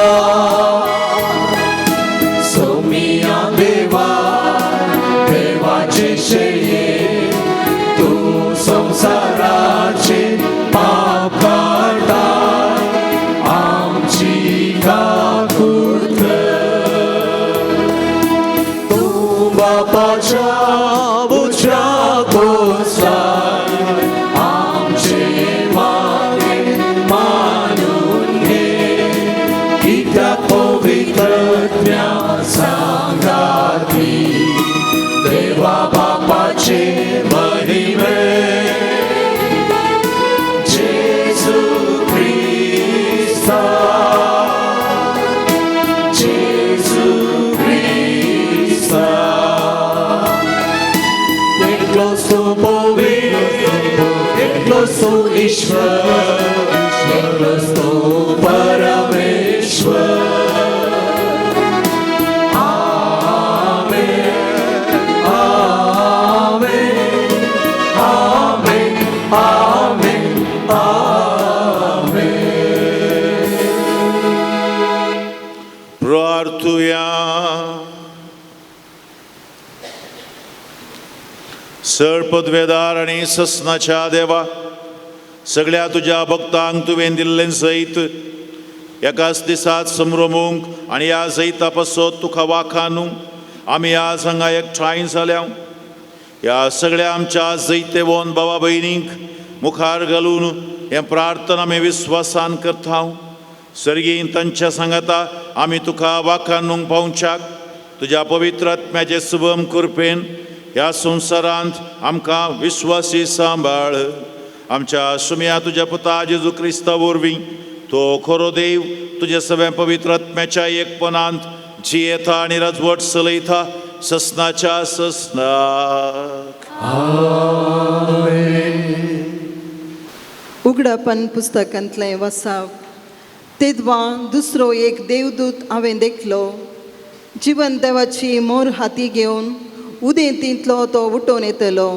[SPEAKER 1] सोमिया देवा देवाचे शेये तूं संवसाराचे पाप काडटा, आमची काकूत कर. तूं बापाच्या उजव्या कोसार आमचे मागे मानून घे, कित्याक पवित्रज्ञा सांगाती देवा बापाचे महिमे. जेजू क्रिस्ता, जेजू क्रिस्ता, एकलोच तूं पवित्र, एकलोच तूं ईश्वर, एकलोच तूं परमेश्वर. आमेन, आमेन, आमेन, आमेन, आमेन.
[SPEAKER 2] प्रार्थुया. सर पदवेदार आनी ससनाच्या देवा, सगळ्या तुज्या भक्तांक तुवें दिल्लें सैत एकाच दिसात संभ्रमूंक आनी ह्या जैता पासत तुका वाखानू आमी आज हांगा एकठांय जाल्या. ह्या सगळ्या आमच्या जैतेवन बाबा भयणींक मुखार घालून हें प्रार्थना आमी विस्वासान करता. सर्गीन तांच्या सांगाता आमी तुका वाखानूंक पावच्याक तुज्या पवित्र आत्म्याचे शुभम कृपेन ह्या संवसारांत आमकां विश्वासी सांबाळ. आमच्या सुमया तुज्या पुता जेजू क्रिस्ता वरवीं तो खरो देव तुज्या सगळ्या पवित्र आत्म्याच्या एकपणांत जियेता आनी राजवट चलयता ससनाच्या ससनाक.
[SPEAKER 4] उगडापन पुस्तकांतलें वसाव. तेदवां दुसरो एक देवदूत हांवें देखलो, जिवन देवाची मोर हाती घेवन उदेंतींतलो तो उठोवन येतलो.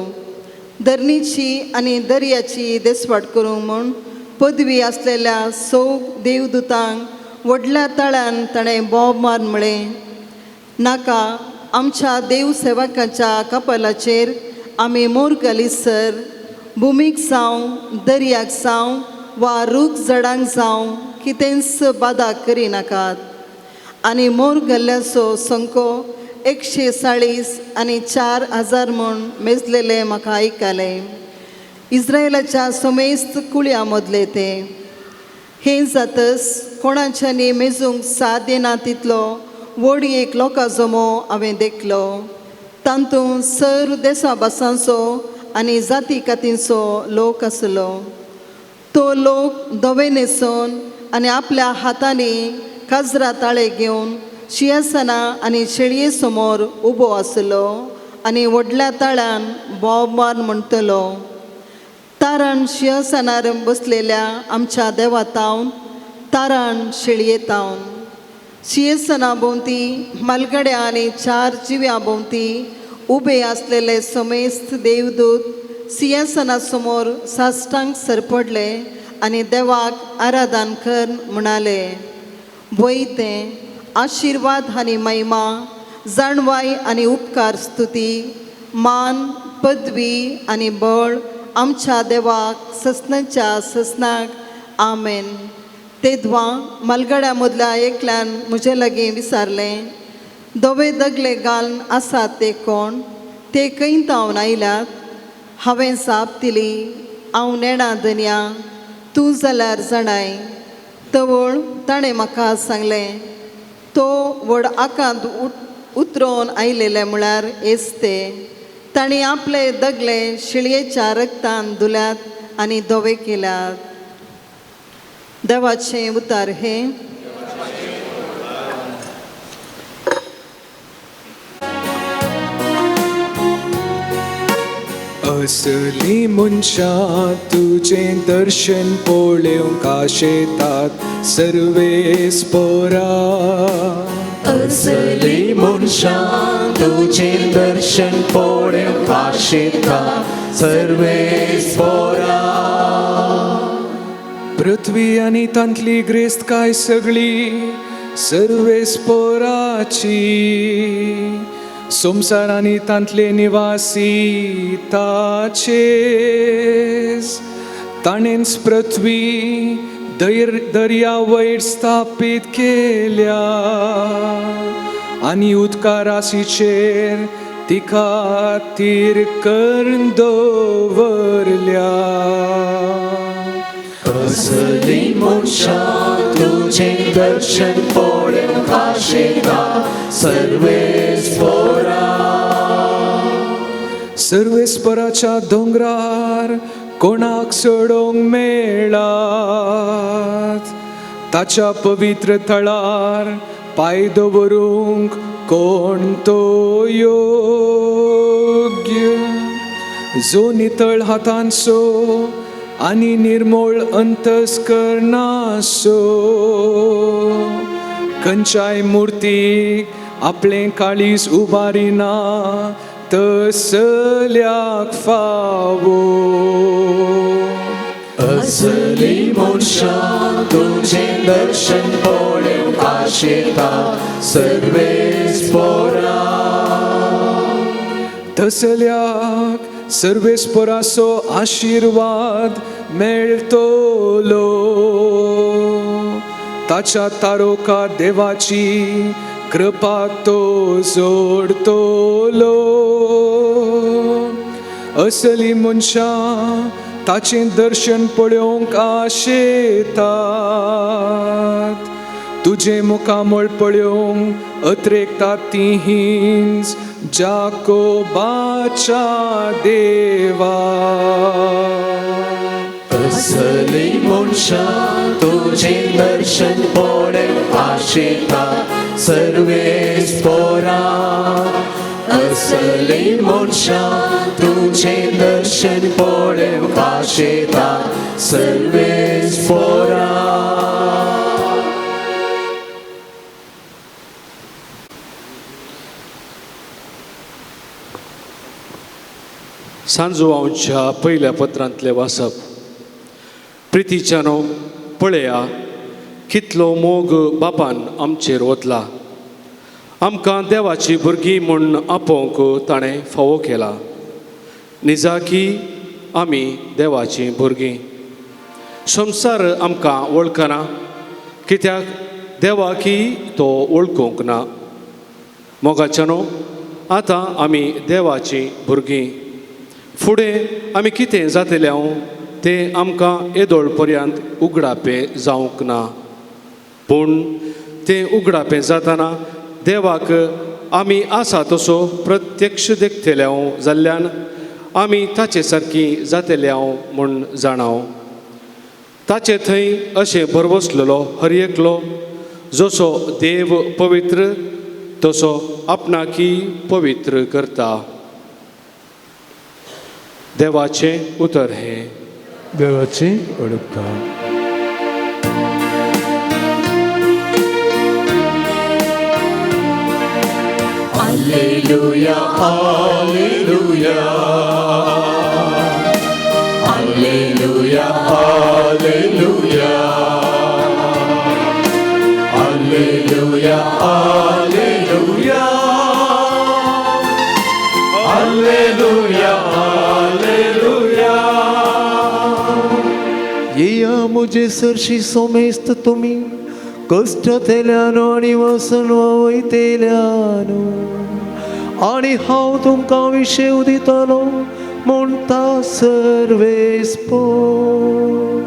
[SPEAKER 4] धरणीची आनी दर्याची देसवाट करूंक म्हूण पदवी आसलेल्या सौ देवदूतांक व्हडल्या तळ्यान ताणें बोब मार म्हळें, नाका आमच्या देव सेवकाच्या कपालाचेर आमी मोर घालीसर भुमीक जावं दर्याक जावं वा रूख झाडांक जावं कितेंच बादा करिनाकात. आनी मोर घाल्ल्याचो संको 140 आनी 4000 म्हूण मेजलेलें म्हाका आयकलें. इस्रायलाच्या समेस्त कुळयां मदले ते. हें जातच कोणाच्यांनी मेजूंक साध्य ना तितलो व्हड एक लोकां जमो हांवें देखलो. तातूंत सर्व देसा भासांचो आनी जाती कातींचो लोक आसलो. तो लोक धवे न्हेसून आनी आपल्या हातांनी काजरा ताळे घेवन शिंयासना आनी शेळये समोर उबो आसलो आनी व्हडल्या ताळ्यान बोब मार म्हणटलो, तारण शिंयासनार बसलेल्या आमच्या देवा तावन, तारण शेळये तावन. शिंयासना भोंवती मालगड्या आनी 4 जिव्यां भोंवती उबे आसलेले समेस्त देवदूत सिंहासना समोर साश्टांक सरपडले आनी देवाक आराधन कर म्हणाले, वय तें आशिर्वाद आनी महिमा, जाणवाय आनी उपकार, स्तुती, मान, पदवी आनी बळ आमच्या देवाक ससनाच्या ससनाक. आमेन. तेदवां मालगड्या मदल्या एकल्यान म्हजे लागीं विचारलें, धवे दगले घालून आसात ते कोण, ते खंय तावन आयल्यात? हांवें जाप दिली, हांव नेणा धनया, तूं जाल्यार जाणाय. तवळ ताणें म्हाका सांगलें, तो व्हड आकांत उतरोवन आयलेले म्हळ्यार हेच ते. तांणी आपले दगले शिळयेच्या रक्तान धुल्यात आनी धवे केल्यात. देवाचें उतार हें.
[SPEAKER 6] असली मनशां तुजें दर्शन पळोवंक आशेतात सर्वेस्पोरा.
[SPEAKER 1] असली मनशां तुजें दर्शन पळोवंक आशेतात सर्वेस्पोरा.
[SPEAKER 6] पृथ्वी आनी तांतली ग्रेस्तकाय सगळी सर्वेस्पोराची, संवसार आनी तांतले निवासी ताचेच. ताणेंच पृथ्वी दर्या वयर स्थापीत केल्या आनी उदका राशीचेर तिका तीर करून दवरल्या.
[SPEAKER 1] असली मनशां तुजें दर्शन पळोवंक आशेतात सर्वेस्पोरा.
[SPEAKER 6] सर्वेस्पोराच्या दोंगरार कोणाक चडोवंक मेळात, ताच्या पवित्र थळार पांय दवरूंक कोण तो योग्य, जो नितळ हातांचो आनी निर्मोळ अंतस्करणाचो, खंयच्याय मुर्तीक आपलें काळीज उबारिना तसल्याक फावो.
[SPEAKER 1] असली मनशां तुजें दर्शन पळोवंक आशेतात सर्वेस्पोरा.
[SPEAKER 6] तसल्याक सर्वेस्पोराचो आशिर्वाद मेळटलो, ताच्या तारोका देवाची कृपा तो जोडतलो. असली मनशां ताचें दर्शन पळोवंक आशेतात, तुजें मुखामळ पळोवंक अत्रेकता ती हींच जाकोबाच्या देवा.
[SPEAKER 1] असली मनशां तुजें दर्शन पळोवंक आशेता सर्वेस पोरा. असली मनशां तुजें दर्शन पळोवंक आशेता सर्वेस पोरा.
[SPEAKER 7] सांजुआंवच्या पयल्या पत्रांतलें वाचप. प्रितीच्यानो, पळया कितलो मोग बापान आमचेर ओतला. आमकां देवाची भुरगीं म्हूण आपोवंक ताणें फावो केला. निजाकी आमी देवाचीं भुरगीं. संवसार आमकां वळखना कित्याक देवाकी तो वळखूंक ना. मोगाच्यानो, आतां आमी देवाचीं भुरगीं. फुडें आमी कितें जातलें हांव तें आमकां येदोळ पर्यंत उगडापें जावंक ना. पूण तें उगडापें जातना देवाक आमी आसा तसो प्रत्यक्ष देखतले हांव जाल्ल्यान आमी ताचे सारकी जातले हांव म्हूण जाणाव. ताचे थंय अशें भरवसलेलो हर एकलो जसो देव पवित्र तसो आपणाकी पवित्र करता. देवाचें उतर हें.
[SPEAKER 8] देवाची ओळखता.
[SPEAKER 1] Alleluia, Alleluia, Alleluia, Alleluia, Alleluia, Alleluia, Alleluia, Alleluia.
[SPEAKER 8] येया म्हजे सरशी सोमेस्त तुमी कश्टतेल्यानो आनी वसन वयतेल्यानो, आनी हांव तुमकां विशेव दितलो म्हणटा सर्वेस पोर.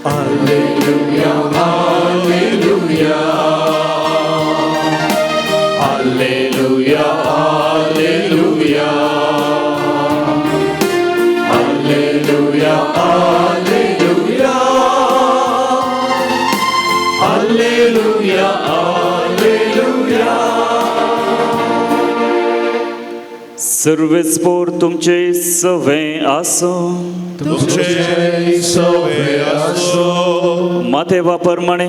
[SPEAKER 1] Alleluia, Alleluia, Alleluia, Alleluia, Alleluia, Alleluia, Alleluia, Alleluia.
[SPEAKER 5] Sarves पोर तुमचे सवें आसूं.
[SPEAKER 2] तुमचे सवे आसो.
[SPEAKER 5] मातेवा प्रमाणे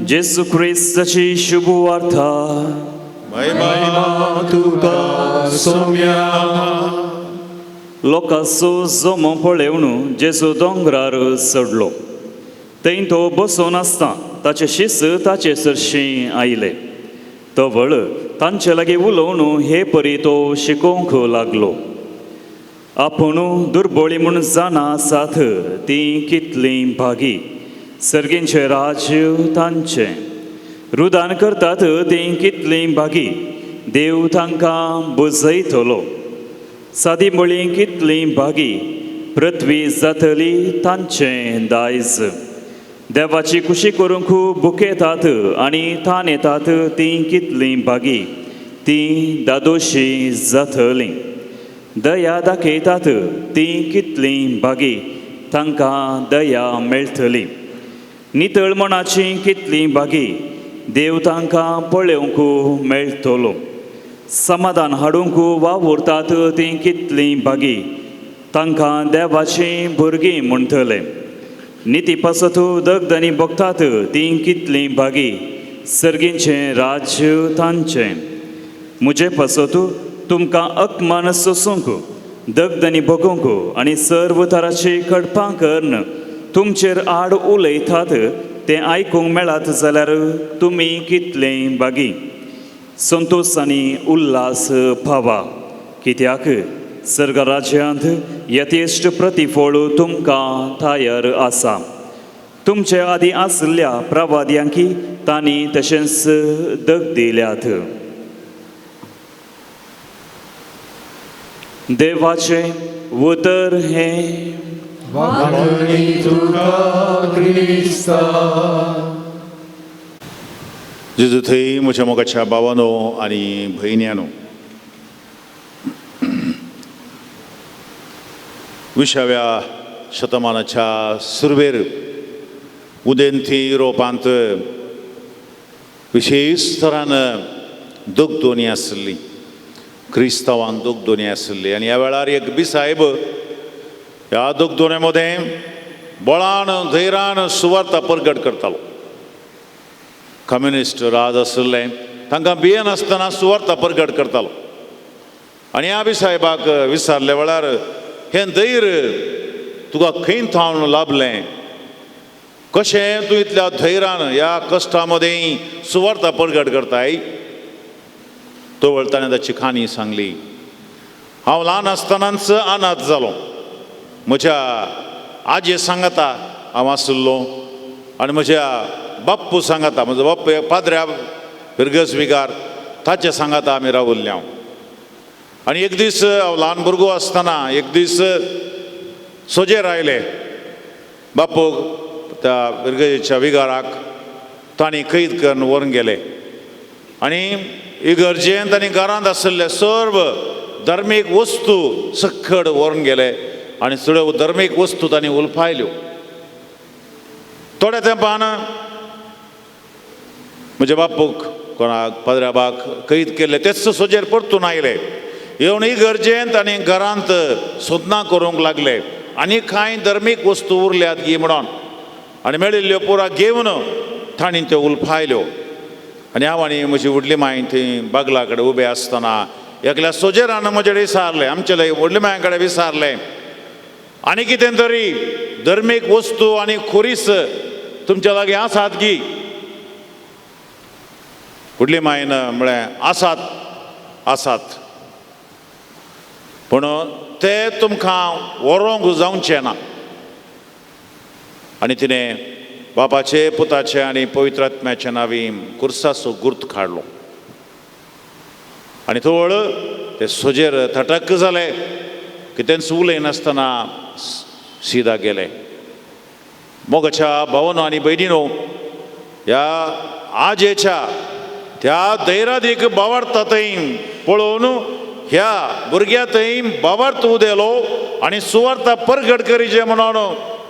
[SPEAKER 5] जेसू क्रिस्ताची शुभ वार्ता.
[SPEAKER 2] महिमा
[SPEAKER 1] तुका सोम्या.
[SPEAKER 5] लोकांचो जमो पळेवन जेजू दोंगरार चडलो. थंय तो बसून आसता ताचे शिस ताचे सरशीं आयले. तवळ तांचे लागीं उलोवन हे परी तो शिकोवंक लागलो. आपूण दुर्बोळी म्हूण जाणा आसात तीं कितलीं भागी, सर्गींचें राज्य तांचें. रुदान करतात तीं कितलीं भागी, देव तांकां बुजयतलो. सादी मुळीं कितलीं भागी, पृथ्वी जातली तांचें दायज. देवाची खुशी करूंक बुकेतात आनी तान येतात तीं कितलीं भागी, तीं दादोशी जातलीं. दया दाखयतात तीं कितलीं भागी, तांकां दया मेळटली. नितळ मनाची कितलीं भागी, देव तांकां पळोवंक मेळटलो. समाधान हाडूंक वावुरतात तीं कितलीं भागी, तांकां देवाचीं भुरगीं म्हणटले. निती पासत दगदनी भोगतात तीं कितलीं भागी, सर्गींचें राज्य तांचें. म्हजे पासत तुमकां अपमान सोसूंक, दगदनी भोगूंक आनी सर्व तराची कडपां करून तुमचेर आड उलयतात तें आयकूंक मेळत जाल्यार तुमी कितलें भागी. संतोश आनी उल्हास पावा, कित्याक सर्ग राज्यांत यथेश्ट प्रतिफळ तुमकां तयार आसा. तुमचे आदीं आशिल्ल्या प्रवाद्यांकी तांणी तशेंच दग दिल्यात. देवाचें उतर हें.
[SPEAKER 1] वाणी तुका क्रिस्ता.
[SPEAKER 2] जेजू थंय म्हज्या मोगाच्या भावानो आनी भयण्यांनो, विसाव्या शतमानाच्या सुरवेर उदेंती युरोपांत विशेश तरान दगदोनी आसली, क्रिस्तांवांक दगदोनी आसली. आनी ह्या वेळार एक बिसायब ह्या दगदोन्या मदें बळान धैरान सुवार्ता परगट करतालो. कम्युनिस्ट राज आशिल्लें, तांकां भियेनासतना सुवार्ता परगट करतालो. आनी ह्या बिसायबाक विचारल्या वेळार, हें धैर्य तुका खंय थावन लाभलें, कशें तूं इतल्या धैर्यान ह्या कश्टा मदें सुवार्ता परगट करताय? तो वेळ ताणें ताची काणी सांगली. हांव ल्हान आसतनाच अनाथ जालो. म्हज्या आजये सांगाता हांव आशिल्लो आनी म्हज्या बाप्पू सांगाता, म्हजो बाप्पू पाद्र्या फिरगज विगार, ताचे सांगाता आमी रावल्ले हांव. आनी एक दीस हांव ल्हान भुरगो आसतना एक दीस सोजेर आयले बाप्पूक त्या फिरगजेच्या विगाराक तांणी कैद करून व्हरून गेले. आनी इगर्जेंत आनी घरांत आशिल्ले सर्व धर्मीक वस्तू सक्कड व्हरून गेले आनी सगळ्यो धर्मीक वस्तू तांणी उलपायल्यो. थोड्या तेंपान म्हज्या बापूक कोणाक पाद्र्याबाक कैद केल्ले तेच सोजेर परतून आयले. येवन इगर्जेंत आनी घरांत सोदनां करूंक लागले आनी कांय धर्मीक वस्तू उरल्यात गी म्हणून, आनी मेळिल्ल्यो पुरा घेवन तांणी त्यो उलपायल्यो. आनी हांव आनी म्हजी व्हडली मांय थंय बागला कडेन उबे आसतना एकल्या सोजेरान म्हजे कडेन विचारलें, आमचे व्हडले मांय कडेन विचारलें, आनी कितें तरी धर्मीक वस्तू आनी खुरीस तुमच्या लागीं आसात गी? व्हडली मायन म्हळें, आसात आसात, पूण ते तुमकां व्हरोंक जावचें ना. आनी तिणें बापाचे पुताचे आनी पवित्र आत्म्याच्या नांवी कुर्साचो गुर्त काडलो आनी थोड ते सोजेर थटक जाले, कितेंच उलयनासतना सिदा गेले. मोगाच्या भावनो आनी भयणीनो, ह्या आजेच्या त्या धैरादीक बावार्ता थंय पळोवन ह्या भुरग्या थंय बावार्थ उदेलो आनी सुवार्ता परगट करीचे म्हणून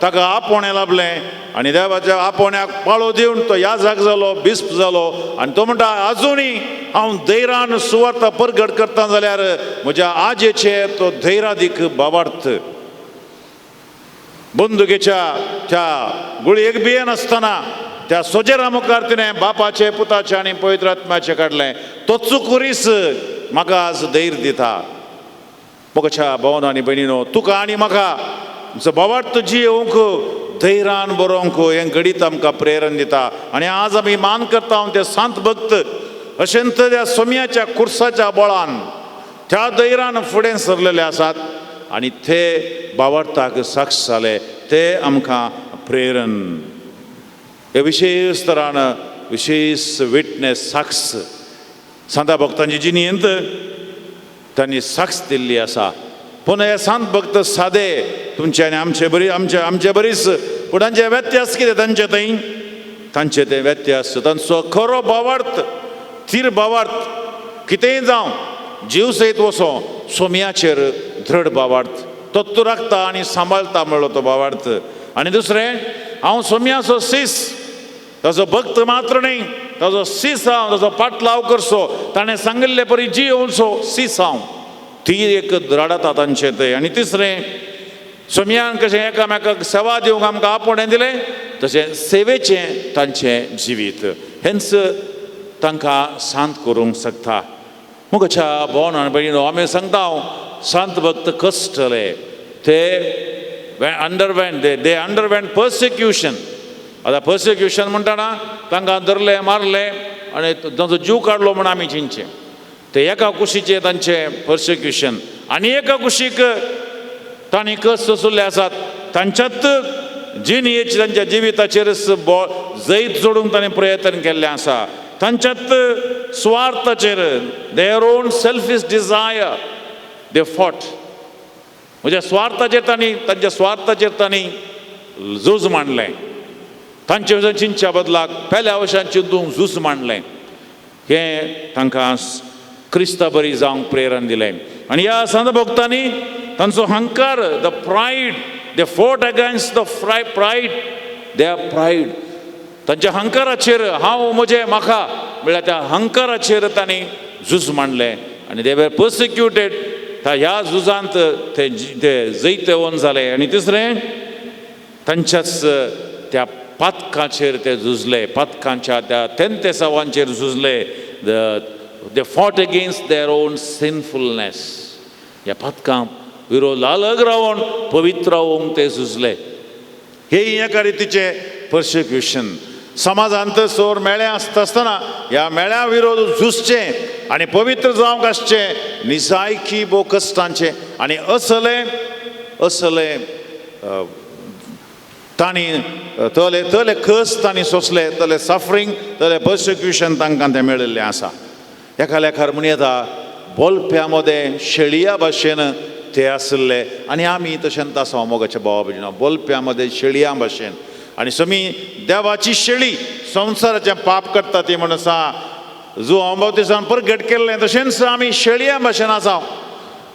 [SPEAKER 2] ताका आपोवणें लाभलें. आनी देवाच्या आपोवण्याक पाळो दिवन तो याजाक जालो, बिस्प जालो. आनी तो म्हणटा, आजुनूय हांव धैरान सुवार्ता परगट करता जाल्यार म्हज्या आजेचे तो धैरादीक बावार्थ. बंदुकेच्या त्या गुळयेक भियेनासतना त्या सोजेरा मुखार तिणें बापाचे पुताचे आनी पवित्र आत्म्याचें काडलें. तोच खुरीस म्हाका आज धैर्य दिता. मोगाच्या भावनो आनी भयणीनो, तुका आनी म्हाका भावार्थ जियोवंक धैर्यान बरोवंक हें घडीत आमकां प्रेरण दिता. आनी आज आमी मान करता ते सांत भक्त अशेंच त्या सोम्याच्या खुर्साच्या बळान त्या धैर्यान फुडें सरलेले आसात आनी ते भावार्थाक साक्ष जाले, ते आमकां प्रेरण. हे विशेश तरान विशेश विटनेस साक्ष सांता भक्तांची जिणेंत तांणी साक्ष दिल्ली आसा. पूण हे सांत भक्त सादे तुमचे आनी आमचे बरी आमचे आमचे बरीच, पूण तांचे व्यत्यास कितें तांचे थंय तांचे ते व्यत्यास तांचो खरो भावार्थ, थीर भावार्थ, कितेंय जावं जीव सयत वसो सोम्याचेर दृढ भावार्थ तो तूं राखता आनी सांबाळता म्हणलो तो भावार्थ. आनी दुसरें, हांव सोम्याचो सीस, ताजो भक्त मात्र न्हय, ताजो सीस हांव, ताजो पाटलाव करचो, ताणें सांगिल्ले परी जियोवचो सीस हांव, ती एक द्राडता तांचें तें. आनी तिसरें, सोम्यान कशें एकामेकाक सेवा दिवंक आमकां आपोवणें दिलें तशें सेवेचें तांचें जिवीत हेंच तांकां शांत करूंक शकता. मुखाच्या भोवन आनी भयणीनो, आमी सांगता हांव सांत भक्त कश्टले, ते अंडरवेंट दे अंडरवेंट पर्सिक्युशन. आतां पर्सिक्युशन म्हणटना तांकां धरलें मारलें आनी तांचो जीव काडलो म्हूण आमी चिंतचें, ते एका कुशीचें तांचें पर्सिक्युशन आनी एका कुशीक तांणी कश्ट सोंसले आसात. तांच्यात जिणेची तांच्या जिविताचेर जैत जोडूंक तांणी प्रयत्न केल्लें आसा. तांच्यात स्वार्थाचेर their own selfish desire they fought, म्हणजे स्वार्थाचेर तांणी तांच्या स्वार्थाचेर तांणी झूज मांडलें. तांचे वचून चिंतच्या बदलाक पेल्या वशान चिंतूंक झूज मांडलें. हें तांकां क्रिस्ता बरी जावंक प्रेरण दिलें. आनी ह्या संत भक्तांनी तांचो हंकार, the pride, they fought against the pride, they are pride, तांच्या हंकाराचेर हांव म्हजें म्हाका म्हळ्यार त्या हंकाराचेर तांणी झूज मांडलें आनी दे वर पर्सिक्युटेड. ह्या झुजांत ते ते जैतवंत जाले. आनी तिसरें तांच्याच त्या पातकाचेर ते झुजले, पातकांच्या त्या तेंतेसावांचेर झुजले. They fought against their own sinfulness. ह्या पातकां विरोध अलग रावन पवित्र रावूंक ते झुजले. हे एका रितीचें पर्सिक्युशन. समाजांत सोर मेळ्ळें आसता आसतना ह्या मेळ्या विरोध झुजचें आनी पवित्र जावंक आसचें निजायकी भोव कश्टांचें. आनी असले असले तांणी तले तले कस तांणी सोंसले, तले सफरींग, तले पर्सिक्युशन तांकां तें मेळिल्लें आसा. एका लेखार म्हण येता बोलप्या मदें शेळया भाशेन ते आशिल्ले आनी आमी तशेंच आसा मोगाच्या भावा भयणीनो, बोलप्या मदें शेळयां भाशेन. आनी समी देवाची शेळी संवसाराचें पाप करता ती म्हण आसा जुवांव बावतिसान परगट केल्लें तशेंच आमी शेळयां भाशेन आसा.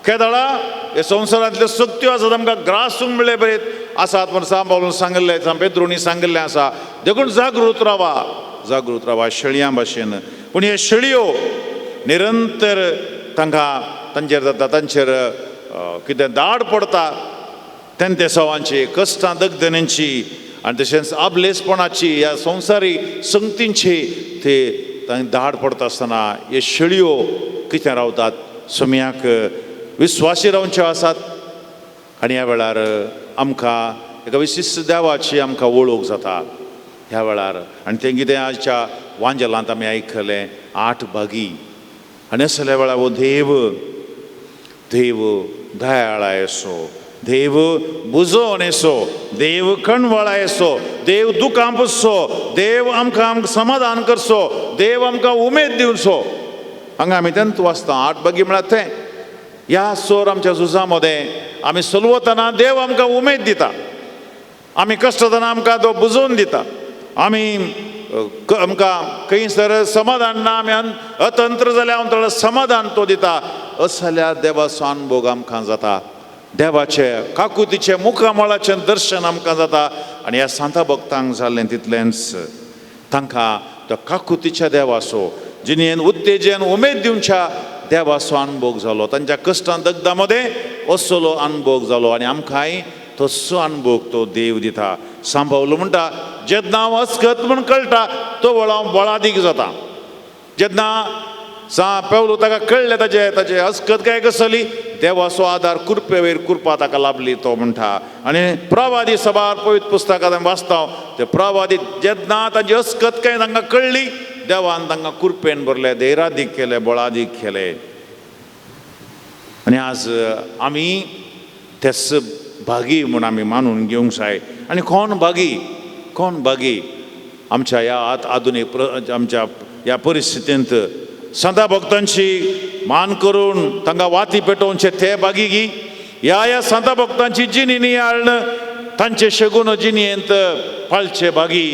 [SPEAKER 2] केदळा हे संवसारांतल्यो सक्त्यो आसात आमकां ग्रासूंक म्हणले बरें आसात म्हण सांबाळून सांगिल्लें, सांग पेद्रुनी सांगिल्लें आसा. देखून जागृत रावा, जागृत रावा शेळयां भाशेन. पूण हे शेळयो निरंतर तांकां तांचेर जाता, तांचेर कितें दाड पडटा तेंतेसावांची, कश्टां दगदण्यांची आनी तशेंच आबलेसपणाची, ह्या संवसारी संगतींची ते तांकां दाड पडटा आसतना हे शेळयो कितें रावतात सम्याक विस्वासी रावच्यो आसात. आनी ह्या वेळार आमकां एका विशिश्ट देवाची आमकां वळख जाता ह्या वेळार. आनी तें कितें आजच्या वांजेलांत आमी आयकलें 8 भागी. आनी असल्या वेळार हो देव, देव दयाळायसो, देव बुजोवणेसो, देव कणवळायसो, देव दुकां पुसचो, देव आमकां आमकां समाधान करचो, देव आमकां उमेद दिवचो. हांगा आमी तेंच वाचता 8 भागी म्हळ्यार तें ह्या सोर आमच्या झुजा मदें आमी सलवतना देव आमकां उमेद दिता, आमी कश्टतना आमकां तो बुजोवन दिता, आमी आमकां खंयसर समाधान ना, आमी अतंत्र जाल्यार आमकां समाधान तो दिता. असल्या देवाचो अनुभोग आमकां जाता, देवाचे काकुतीचें मुखामळाचें दर्शन आमकां जाता. आनी ह्या सांता भक्तांक जाल्लें तितलेंच तांकां तो काकुतीच्या देवाचो जिणेन उत्तेजन उमेद दिवच्या देवाचो अनुभोग जालो. तांच्या कश्टां दगदा मदें असलो अनुभोग जालो आनी आमकांय तसो अनुभोग तो देव दिता. सांबावलो म्हणटा जेन्ना हांव अस्कत म्हूण कळटा तो वळ हांव बळादीक जाता. जेन्ना सा पेवलो ताका कळ्ळें ताजें ताजें अस्कत काय कसली देवाचो आदार कुरपे वयर कुरपा ताका लाभली तो म्हणटा. आनी प्रवादी सभार पवित्र पुस्तकांत आमी वाचता ते प्रवादी जेन्ना ताजी अस्कत काय तांकां कळ्ळी देवान तांकां कुरपेन भरले, धैरादीक केले, बळादीक केले. आनी आज आमी तेच भागी म्हूण आमी मानून घेवंक जाय. आनी कोण भागी, कोण भागी आमच्या ह्या आधुनीक आमच्या ह्या परिस्थितींत संता भक्तांची मान करून तांकां वाती पेटोवचे ते भागी गी ह्या ह्या संता भक्तांची जिणी नियाळ्ण तांचे शेगून जिणयेंत पाळचे भागी.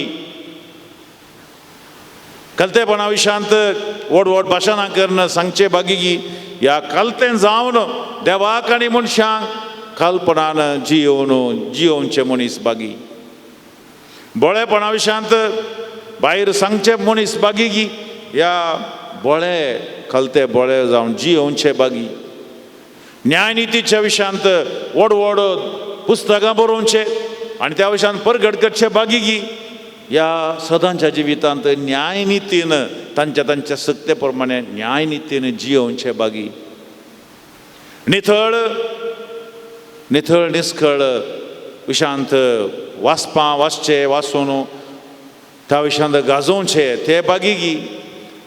[SPEAKER 2] कलतेपणा विशांत व्हड व्हड भाशणां करून सांगचे भागी गी ह्या कलतें जावन देवाक आनी मनशांक कालपणान जियोवन जियोवचे मनीस भागी. बोळेपणा विशांत भायर सांगचे मनीस भागी गी ह्या बोळे कलते बोळे जावन जियोवचे भागी. न्यायनितीच्या विशांत व्हड व्हड पुस्तकां बरोवचे आनी त्या विशांत परगट करचे भागी गी ह्या सदांच्या जिवितांत न्यायनितीन तांच्या तांच्या सत्ते प्रमाणे न्यायनितीन जियोवचे भागी. निथळ निथळ निस्कळ विशांत वाचपां वाचचे वाचून त्या विशांत गाजोवचे ते भागी गी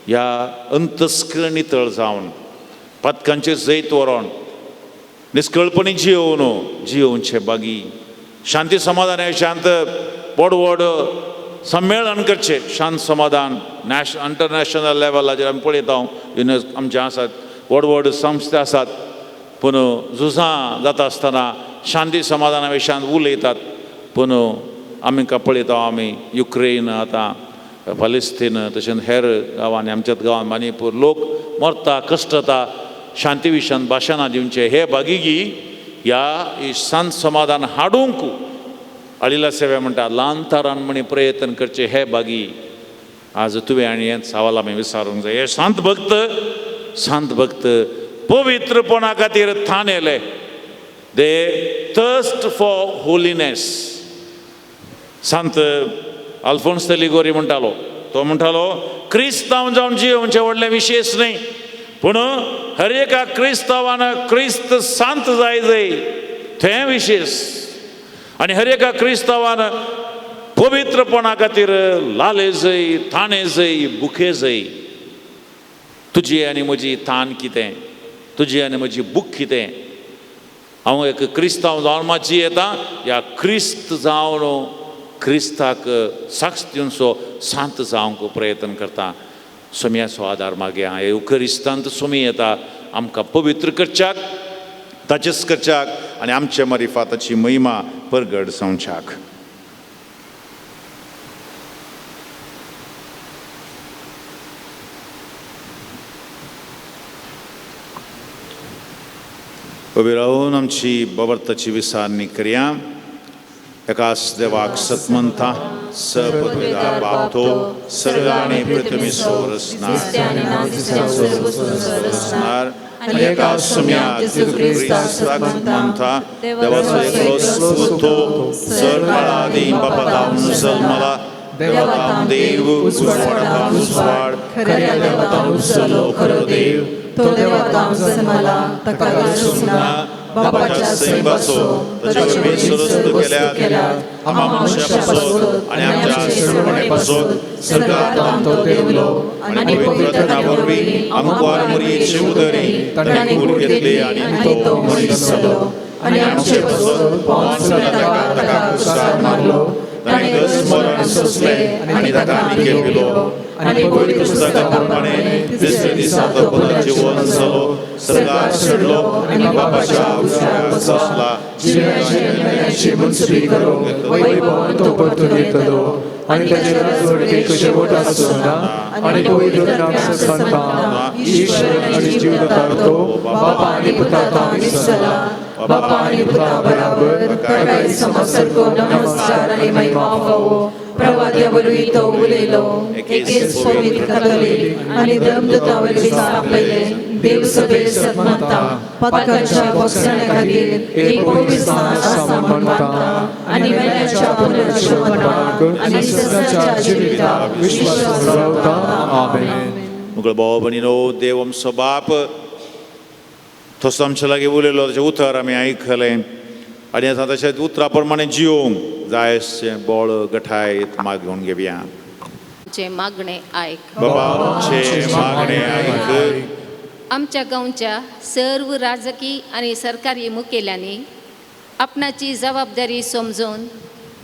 [SPEAKER 2] ह्या अंतस्कळ नितळ जावन पातकांचेर जैत व्हरोन निस्कळपणी जियोवन जियोवचे भागी. शांती समाधान विशांत व्हड व्हड सम्मेळन करचें शांत समाधान इंटरनॅशनल लेवलाचेर आमी पळयता युनेस्को आमचे आसात व्हड व्हड संस्था आसात पूण झुजां जाता आसतना शांती समाधाना विशयांत उलयतात. पूण आमी पळयता आमी युक्रेन आतां पालेस्तीन तशेंच हेर गांवांनी, आमच्याच गांवांत मणिपूर लोक मरता, कश्टता, शांती विशयान भाशणां दिवचें हे बागीगी ह्या शांत समाधान हाडूंक अळिला सेवे म्हणटा ल्हान तारान म्हणी प्रयत्न करचे हे बागी आज तुवें आनी हें सवाल आमी विचारूंक जाय. हे शांत भक्त, शांत भक्त पवित्रपणा खातीर थानेले, the thirst for holiness. Sant Alphonse de Liguori म्हणटालो, तो म्हणटालो क्रिस्तांव जावन जियोवचें व्हडलें विशेश न्हय, पूण हर एका क्रिस्तांवान क्रिस्त सांत जाय जाय तें विशेश, आनी हर एका क्रिस्तांवान पवित्रपणा खातीर लाले जय, थाणे जय, बुके जय. तुजी आनी म्हजी तान कितें, तुजी आनी म्हजी बूक कितें? हांव एक क्रिस्तांव जावन मात जियेता या क्रिस्त जावन क्रिस्ताक साक्ष दिवचो शांत जावंक प्रयत्न करता. सोम्याचो आदार मागया. हे क्रिस्तांत सोमी येता आमकां पवित्र करच्याक, ताचेच करच्याक आनी आमचे मारिफाताची महिमा परगट जावच्याक. उबी रावून आमची बबर्ताची विसारणी करया. एकास देवाक सतमंता सपविदा बापतो सर्ग आनी पृथ्वीचो रचणार आनी एका सुम्या जेजू क्रिस्ताक सतमंता देवाचो एकलो सुतो सर्व काळादीं बापा जल्मला, देवातावन देव, उजवाडातावन उजवाड,
[SPEAKER 3] खऱ्या देवातावन उपजलो खरो देव, तो देवातावन जल्मला, ताका दर्शन ना, बापाच्या
[SPEAKER 2] सैबाचो ताचे वरवीं सर्व वस्तू केल्यात, आम्हा मनशा पासत आनी आमच्या सर्वणे पासत
[SPEAKER 3] स्वर्गांत तो देवलो
[SPEAKER 2] आनी पवित्र वरवीं आमकां मरियेचे उदरी ताणें कूड घेतली आनी तो मनीस जालो
[SPEAKER 3] आनी आमचे पासत पोंस पिलाताक ताका क्रुसार मारलो,
[SPEAKER 2] ताणें गज मरण सोंसलें आनी ताका निकेर दिलो आनी पवित्र पुस्तका प्रमाणे तिसऱ्या दिसा तो पुनर्जीवन जालो, स्वर्गार चडलो आनी बापाच्या उजव्या बसला.
[SPEAKER 8] जिव्याची आनी मेल्यांची मुन्सुबी करूंक वैभवान तो परतून येतलो आनी ताचे राजवटीक शेवट आसूंक ना आनी पवित्र नाम संता ईश्वर आनी जीवदाता तो बापा आनी पुता जाला,
[SPEAKER 3] बापा आनी पुता बराबर ताकाय समसारको नमस्कार आनी महिमा फावो. प्रवाद्या वरवीं तो उलयलो, एकेच पवित्र कथोलीक आनी धर्मदूता वरवीं स्थापयले देवसभे सतमंता, पातकांच्या बोगसण्या खातीर एक पवित्र स्नान आसा म्हूण मानता आनी मेल्यांच्या पुनर्जीवनाक आनी संवसाराच्या जिविताक
[SPEAKER 8] विश्वास दवरता. आमेन.
[SPEAKER 2] मुगळ भाव भयणीनो, देव आमचो बाप तसो आमच्या लागीं उलयलो, ताचें उतर आमी आयकलें आनी आतां तशेंच उतरा प्रमाणे जियोंक जाय अशें बळ गठाय मागून घेवया.
[SPEAKER 9] आमचें मागणें आयक.
[SPEAKER 2] बाबा आमचें मागणें आयक.
[SPEAKER 9] आमच्या गांवच्या सर्व राजकी आनी सरकारी मुखेल्यांनी आपणाची जबाबदारी समजून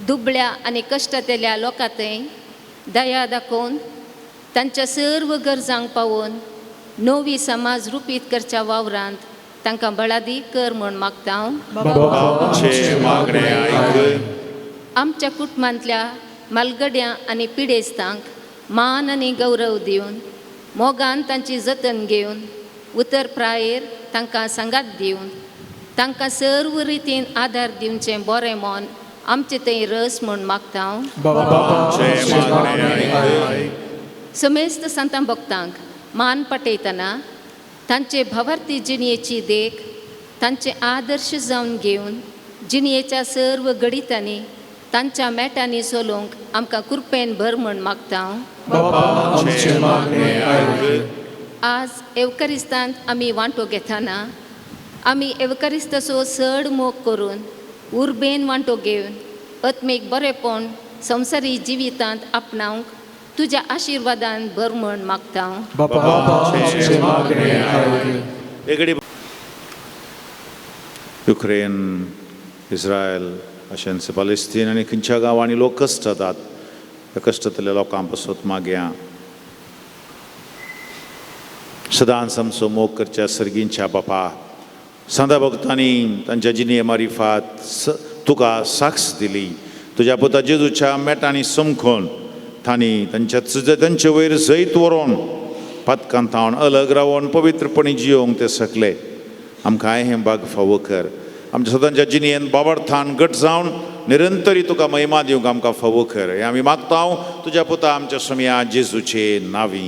[SPEAKER 9] दुबळ्या आनी कश्टांतल्या लोकां थंय दया दाखोवन तांच्या सर्व गरजांक पावोवन नवी समाज रुपीत करच्या वावरांत तांकां बळादी कर म्हूण मागता हांव.
[SPEAKER 2] बाबा आमचें मागणें आयक.
[SPEAKER 9] आमच्या कुटुंबांतल्या मालगड्यां आनी पिडेस्तांक मान आनी गौरव दिवन मोगान तांची जतन घेवन उतर प्रायेर तांकां सांगात दिवन तांकां सर्व रितीन आदार दिवचें बरें मन आमचे थंय रस म्हूण मागता हांव.
[SPEAKER 8] बाबा
[SPEAKER 2] आमचें मागणें आयक.
[SPEAKER 9] समेस्त संतां भक्तांक मान पटयतना तांचे भवार्थी जिणयेची देख तांचे आदर्श जावन घेवन जिणयेच्या सर्व घडितांनी तांच्या मेटांनी चलोवंक आमकां कृपेन भर म्हूण मागता हांव.
[SPEAKER 8] बाबा आमचें मागणें आयक.
[SPEAKER 9] आज एवकरिस्तांत आमी वांटो घेतना आमी एवकरिस्ताचो चड मोग करून उर्बेन वांटो घेवन आत्मीक बरेपण संवसारी जिवितांत आपणावंक तुज्या आशिर्वादान भर म्हूण मागता हांव.
[SPEAKER 8] बाबा आमचें मागणें आयक.
[SPEAKER 2] एकडे युक्रेन, इस्रायल अशेंच पालेस्तीन आनी खंयच्या गांवांनी लोक कश्ट जातात, त्या कश्टांतल्या लोकां पासत मागया. सदांच आमचो मोग करच्या सर्गींच्या बापा, सांदा भक्तांनी तांच्या जिणये मारिफात तुका साक्ष दिली. तुज्या पुता जेजूच्या मेटांनी समखून तांणी तांच्या तांचे वयर जैत व्हरोन पातकान तावन अलग रावन पवित्रपणी जियोंक ते सकले. आमकांय हें भाग फावो कर. आमच्या सदांच्या जिणेंत बाबर्थान घट जावन निरंतरी तुका महिमा दिवंक आमकां फावो कर. हें आमी मागता तुज्या पुता आमच्या सोमया जेजूचे नांवी.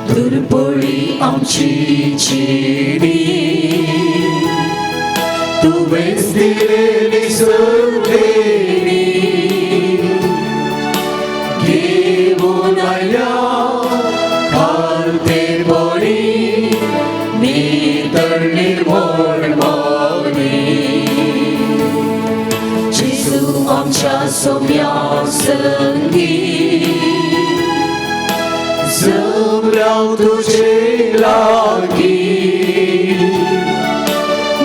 [SPEAKER 1] दुर्बळी आमची जिणी तुवेंच दिलेली सगळी घेवन आयल्या खालतेपणी नितळ निर्मळ मनी.
[SPEAKER 3] जेजू आमच्या सोम्या संगी
[SPEAKER 1] जमल्याव तुजे लागीं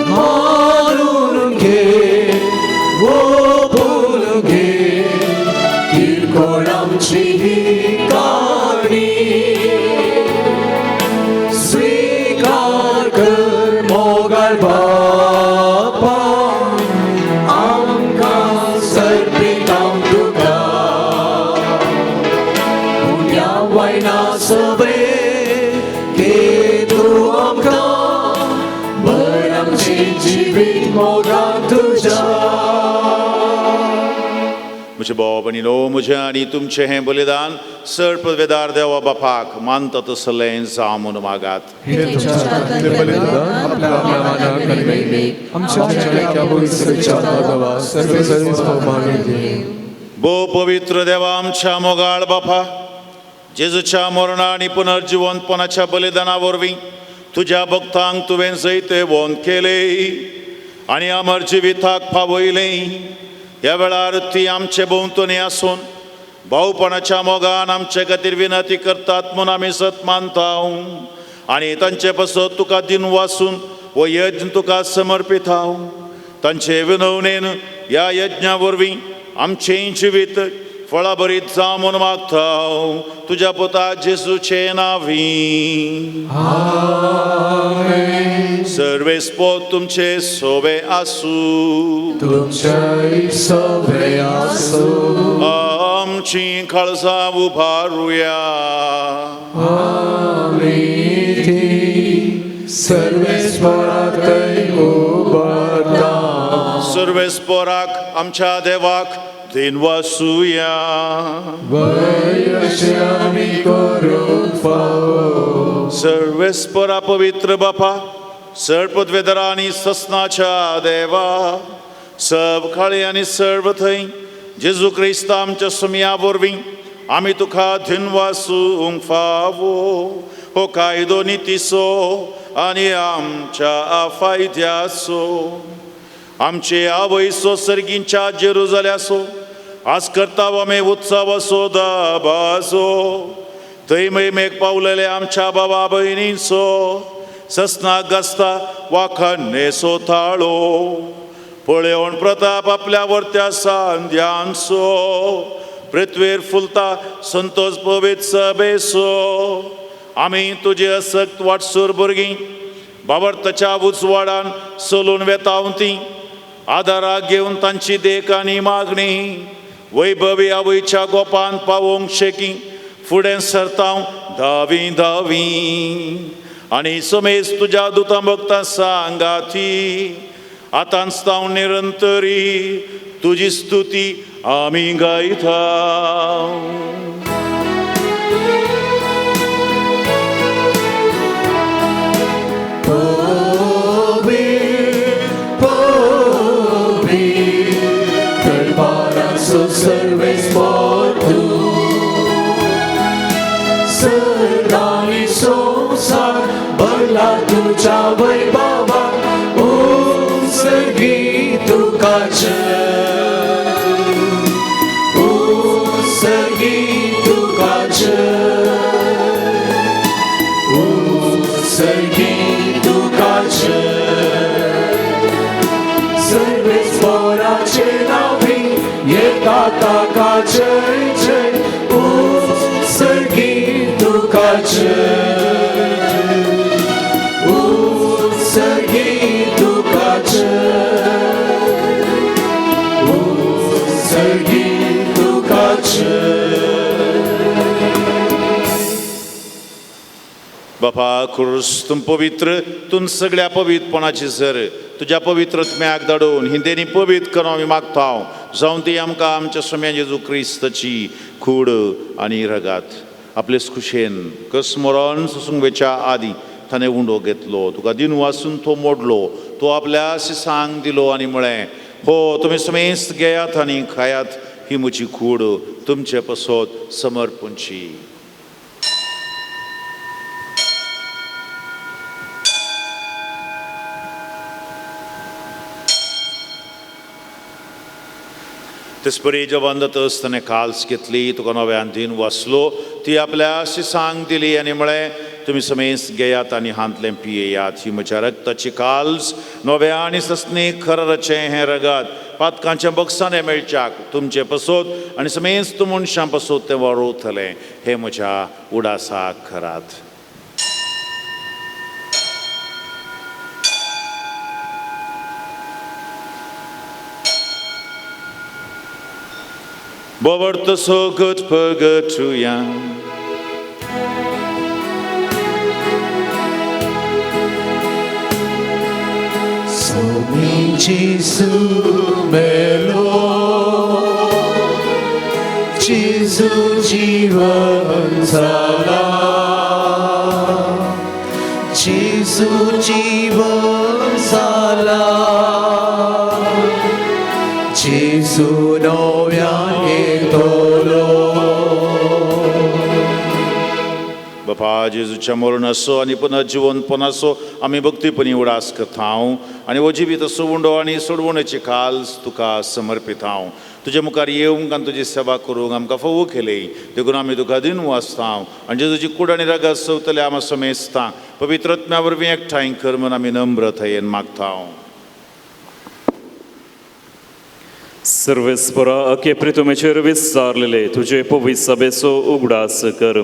[SPEAKER 1] मारून घे ओपून घे किरकोळ आमची ही काणी स्वीकार कर मोगाळ बापा आमकां सर्पितां तुका उण्या वायना सगळे घे तूं आमकां भर आमचें जिवीत मोगान तुज्या.
[SPEAKER 2] म्हजे भाव भयणीनो, म्हजें आनी तुमचें हें बलिदान सड पदवेदार देवा बापाक मानता तसलें जावं म्हणून मागात.
[SPEAKER 8] हे तुमच्या हातांतलें बलिदान आपल्या मानाक आनी महिमेक आमच्या देवा सर्व भोवमान घे.
[SPEAKER 2] भोव पवित्र देवा आमच्या मोगाळ बापा, जेजूच्या मरणा आनी पुनर्जिवंतपणाच्या बलिदाना वरवीं तुज्या भक्तांक तुवें जैतेवंत केलें आनी अमर जिविताक पावयलें. ह्या वेळार ती आमचे भोंवतणी आसून भावपणाच्या मोगान आमचे खातीर विनंती करतात म्हूण आमी सत मानता आनी तांचे पासत तुका दिन वासून हो यज्ञ तुका समर्पिता. तांचे विनवणेन ह्या यज्ञा वरवीं आमचें जिवीत फळाभरीत जावं म्हूण मागता तुज्या पुता जेजूचे नांवी. सर्वेस्पोत तुमचे सोबे आसूं.
[SPEAKER 8] तुमच्याय सोबे आसूं.
[SPEAKER 2] आमची काळजां उबारुया.
[SPEAKER 8] आमी ती सर्वेस्पराकय उबारता.
[SPEAKER 2] सर्वेस्पराक आमच्या देवाक दिनवासुया.
[SPEAKER 8] वय आमी करूंक फावो.
[SPEAKER 2] सर्वेस्परा पवित्र बापा, सर पदवेदरा आनी ससनाच्या देवा, सब काळी आनी सर्व थंय जेजू क्रिस्त आमच्या सुमया वरवीं आमी तुका दिनवासूंक फावो. हो कायदो नितीचो आनी आमच्या फायद्याचो आमचे आवयचो सर्गींच्या जेरुजाल्याचो आज करता आमी उत्सवाचो दबाजो. थंय महिमेक पावलेले आमच्या बाबा भयणींचो ससनाक गाजता वाखणेचो थाळो पळोवन प्रताप आपल्या वर्त्या सांद्यांचो पृथ्वेर फुलता संतोष पवित्र सभेचो. आमी तुजे असक्त वाटसूर भुरगीं बाबर्थाच्या उजवाडान चलून वेता ती आदाराक घेवन तांची देख आनी मागणी वैभवी आवयच्या गोपान पावोवंक शेकी फुडें सरता धावी धावी आनी समेज तुज्या दुतां भक्तां सांगाती आतांच तांव निरंतरी तुजी स्तुती आमी गायता.
[SPEAKER 1] तुझ्या वैभवा उत्सर्गी तुका जय, उत्सर्गी तुका जय, उत्सर्गी तुका जय. सर्वेस्पराचे नांवी येता ताका जय जय, उत्सर्गी तुका जय, उत्सर्गी तुका जय, उत्सर्गी तुका जय.
[SPEAKER 2] बापा क्रूस तूं पवित्र, तूं सगळ्या पवित्रपणाची सर तुज्या पवित्र आत्म्याक धाडून हिंदेनी पवित्र करून आमी मागता हांव, जावन ती आमकां आमच्या स्वाम्या जेजू क्रिस्ताची कूड आनी रगात. आपलेच खुशेन कस मरण सोसूंक वेच्या आदी ताणें उंडो घेतलो, तुका दिन वासून तो मोडलो, तो आपल्या शिसांक दिलो आनी म्हळें, हो तुमी समेस्त घेयात आनी खायात, ही म्हजी कूड तुमचे पसत समर्पणची. तेचपरी जेवण जातच ताणें काल्स घेतली, तुका नव्यान दिन वाचलो, ती आपल्या शिसांक दिली आनी म्हळें, तुमी समेस्त घेयात आनी हांतलें पियेयात, ही म्हज्या रक्ताची काल्स नव्या आनी ससनी खररचें हें रगत पातकांच्या बक्षाने मेळच्याक तुमचे पसत आनी समेस्त मनशां पसत तें वाडोवतलें, हें म्हज्या उडासाक करात. Bovart so good purgatoria.
[SPEAKER 1] Somi Gesù melo, Gesù jivan sala, Gesù jivan sala, Gesù novia येतलो.
[SPEAKER 2] बापा जेजूच्या मरणाचो आनी पुनर्जिवनपणाचो आमी भक्तीपणी उडास करता हांव आनी हो जिवीत असो उंडो आनी सोडवणेची काल्स तुका समर्पित हांव. तुजे मुखार येवंक आनी तुजी सेवा करूंक आमकां फावो केली, देखून आमी तुका दिन वाचता हांव आनी जेजूची कूड आनी रगत सवतले आमा समेस्तां पवित्र आत्म्या वरवीं एकठांय कर म्हूण आमी नम्रतायेन मागता हांव.
[SPEAKER 5] सर्वेस्परा अके प्रितुमेचेर विस्तारलेले तुजे पवित्र सभेचो उगडास कर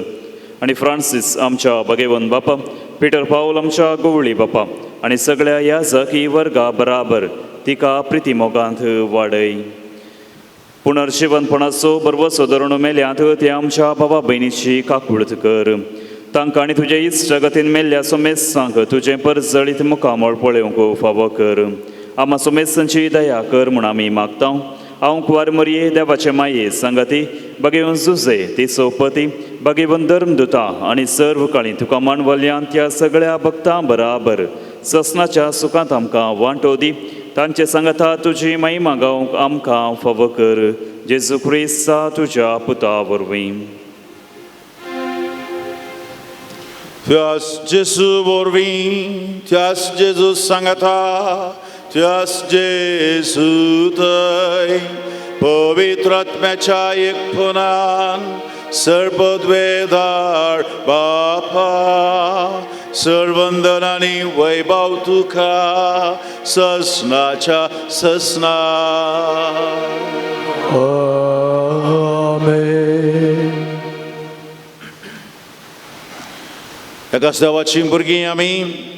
[SPEAKER 5] आनी फ्रांसीस आमच्या भगेवन बापा, पिटर पावल आमच्या गोवळी बापा आनी सगळ्या याजकी वर्गा बराबर तिका प्रिती मोगांत वाडय. पुनर्जिवनपणाचो बरवसो धरून मेल्यांत ते आमच्या बाबा भयणीची काकूळत कर. तांकां आनी तुजे इश्टागतीन मेल्ल्या सोमेस्तांक तुजें परजळीत मुखामळ पळोवंक फावो कर. आमा सोमेस्तांची दया कर म्हूण आमी मागता. हांव कुवार मरये देवाचे माये सांगाती बगेवन जुजे तिचो पती बगेवन धर्मदुता आनी सर्व काळी तुका मांडवल्यान त्या सगळ्या भक्तां बराबर ससनाच्या सुखांत आमकां वांटो दी. तांचे सांगाता तुजी महिमा गावंक आमकां फावो कर. जेजू क्रिस्ता तुज्या पुता वरवीं.
[SPEAKER 2] त्यास जेजू वरवीं, त्यास जेजू सांगाता, त्यास जेजू थंय पवित्र आत्म्याच्या एकपणान सर्वद्वेदार बापा सर्वंदन आनी वैभव तुका ससनाच्या ससना.
[SPEAKER 8] आमेन.
[SPEAKER 2] एकाच देवाची भुरगीं आमी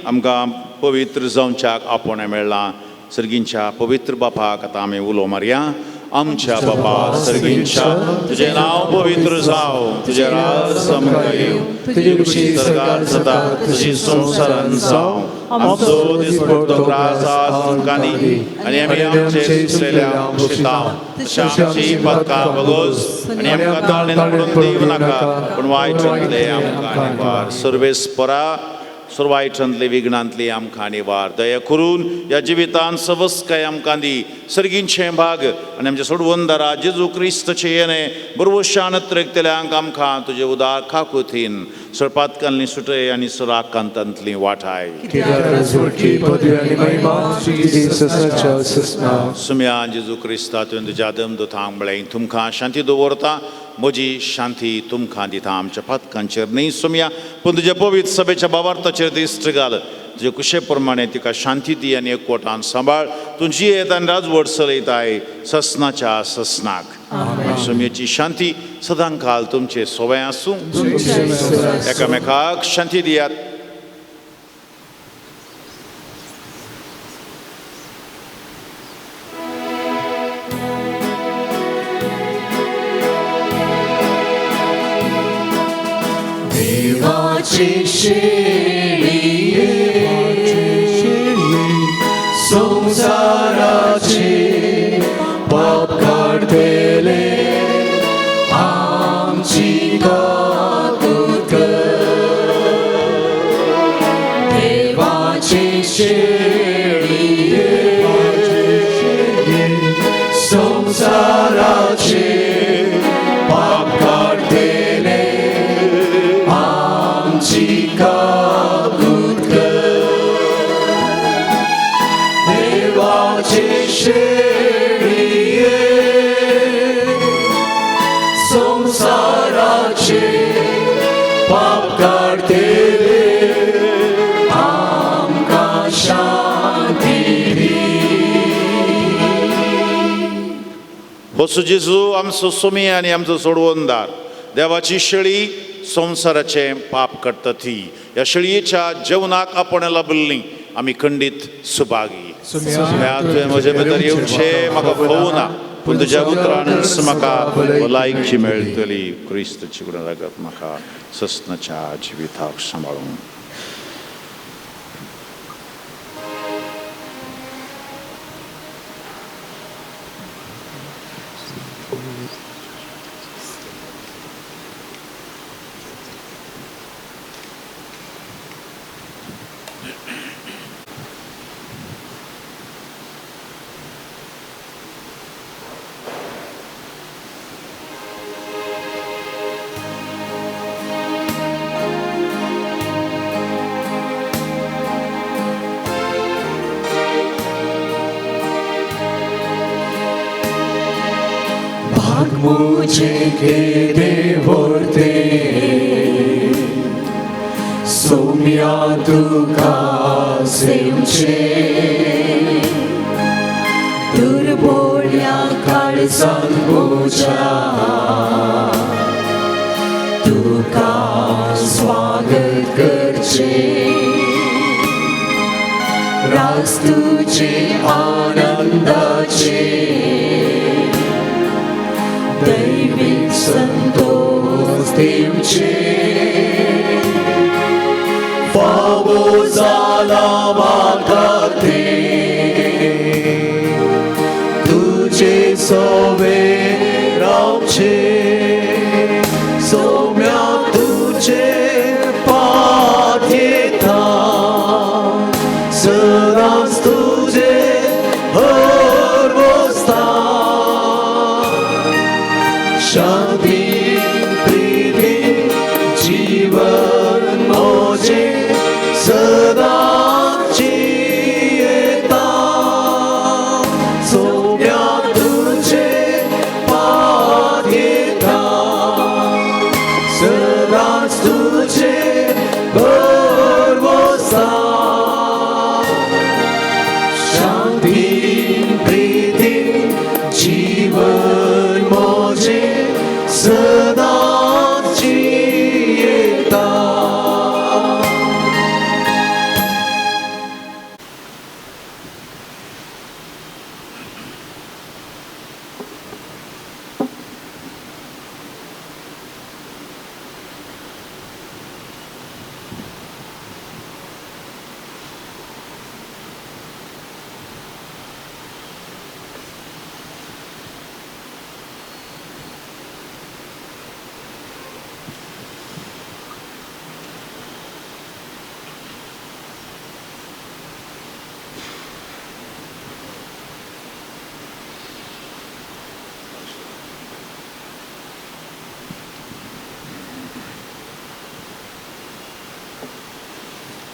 [SPEAKER 2] आमकां पवित्र जावच्याक आपोवणें मेळ्ळां. सर्गींच्या पवित्र बापाक आतां आमी उलो मारया. आमच्या बापा सर्गींच्या, तुजें नांव पवित्र जावं, तुजें राज आमकां येवं,
[SPEAKER 8] तुजी
[SPEAKER 2] सरकार जाता, तुजी संवसारान जावं, आमचो दिसपडटो ग्रास आज आमकां दी आनी आमी आमचे चुकलेल्या बक्षिता तशें आमची पातकां बगोस आनी आमकां ताळणेन पडून दिवं नाका, पूण वायटांतले आमकां निवार. सर्वेस्परा सर्वायटांतले विघ्नांतली आमकां निवार. दया करून ह्या जिवितान सवस्काय आमकां दी. सर्गींचें भाग आनी आमच्या सोडवंदारा जेजू क्रिस्तचें येणें बरवशान त्रेकतल्यांक आमकां तुजें उदार खाकुतीन सरपातकांतली सुटय आनी सराकांतांतली वाठाय. सुम्या जेजू क्रिस्ता तुवें तुज्या दमदुतांक म्हळें, तुमकां शांती दवरता, म्हजी शांती तुमकां दिता. आमच्या पातकांचेर न्ही सोमया, पूण तुज्या पवित्र सभेच्या बाबार्थाचेर दिश्ट घाल. तुजे कुशे प्रमाणे तिका शांती दी आनी एकवटान सांबाळ. तूं जियेत आनी राजवट चलयताय ससनाच्या ससनाक. सोमयेची शांती सदांकाल तुमचे सोवे आसूं. एकामेकाक शांती दियात.
[SPEAKER 1] देवाची शेळये संसाराचे पाप काडटले आमची काकूत कर. देवाची शेळये संसाराचे पाप काडटले आमची काकूत कर. देवाचे शेळये संसाराचे पाप काडटले आमकां शांती दी.
[SPEAKER 2] होसो जेजू आमचो सोमी आनी आमचो सोडवणदार, देवाची शेळी संवसाराचें पाप करता ती ह्या शेळयेच्या जेवणाक आपण लाभिल्ली आमी खंडीत सुभागी. तुवें म्हजे भितर येवचें म्हाका फोवना, पूण तुज्या उतरानच म्हाका भलायकी मेळटली. क्रिस्तची गुण लागत म्हाका ससनाच्या जिविताक सांबाळूंक.
[SPEAKER 1] मुझे के देवोरते सोम्या तुका सेवचे दुर्बोळ्या काळजांत म्हज्या तुका स्वागत करचे. रास तुझे आनंदाचे दैवीक संतोष दिवचे. फावो जाला म्हाका ते तुजे सोवे रावचे. सोम्या तुजे पाथेता सदांच तुजे हर बसता. शांती प्रीती जीवन मोजे सदांच जियेता. सोम्या तुजे पाथेता सदांच तुजे भरवसा. शांती प्रीती जीवन मोजे सदांच जियेता.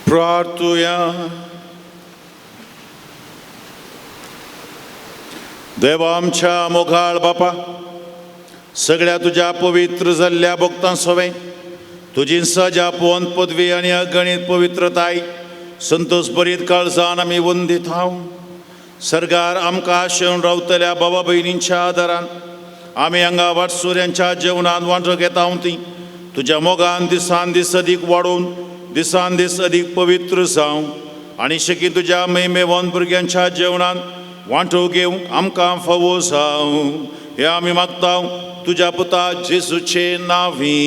[SPEAKER 2] प्रार्थुया. देवा आमच्या मोगाळ बापा, सगळ्या तुज्या पवित्र जाल्ल्या भक्तां सवें तुजी सजा पोवन पदवी आनी अगणीत पवित्रताय संतोष बरीत काळजान आमी वंदीत हांव. सरकार आमकां आशेवन रावतल्या बाबा भयणींच्या आदारान आमी हांगा वाटसुऱ्यांच्या जेवणान वांटो घेता ती तुज्या मोगान दिसान दीस अदीक वाडोवन दिसान दीस अदीक पवित्र जावं आनी शकी तुज्या महिमेवन भुरग्यांच्या जेवणान वांटो घेवंक आमकां फावो जावं. हे आमी मागता तुज्या पुता जेजूचे नांवी.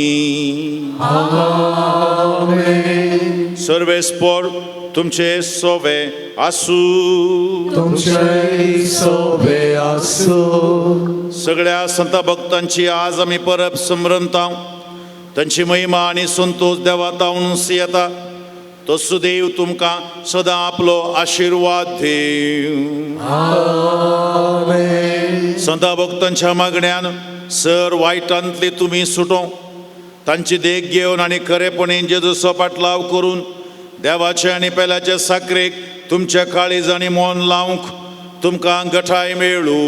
[SPEAKER 2] सर्वेस्पोर तुमचे सोवे आसूं.
[SPEAKER 1] तुमचे सोबे आसूं.
[SPEAKER 2] सगळ्या संत भक्तांची आज आमी परब समरंता तांची महिमा आनी संतोष देवा तावन येता. तो सुदेव तुमकां सदां आपलो आशिर्वाद दिवं. संत भक्तांच्या मागण्यान सर वायटांतली तुमी सुटों तांची देख घेवन आनी खरेपणी जेजूचो पाटलाव करून देवाचे आनी पेल्याचे साकरेक तुमच्या काळीज आनी मन लावंक तुमकां गठाय मेळूं.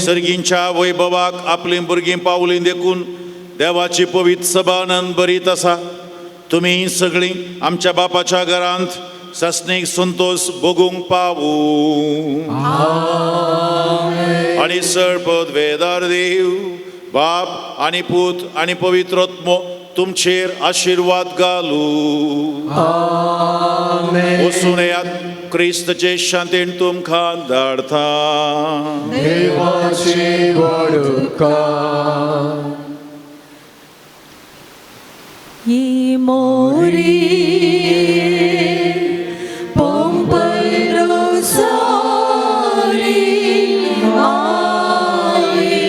[SPEAKER 2] सर्गींच्या वैभवाक आपलीं भुरगीं पावलीं देखून देवाची पवित्र सभा आनंद बरीत आसा. तुमी सगळीं आमच्या बापाच्या घरांत सासणीक संतोष भोगूंक पावूं. आनी सर पदवेदार देव बाप आनी पूत आनी पवित्र आत्मो तुमचेर आशिर्वाद घालूं. वचून येयात क्रिस्तचे शांतीन तुमकां धाडता.
[SPEAKER 8] देवाची वडका.
[SPEAKER 3] ही मोरी पोंपय रोसारी माये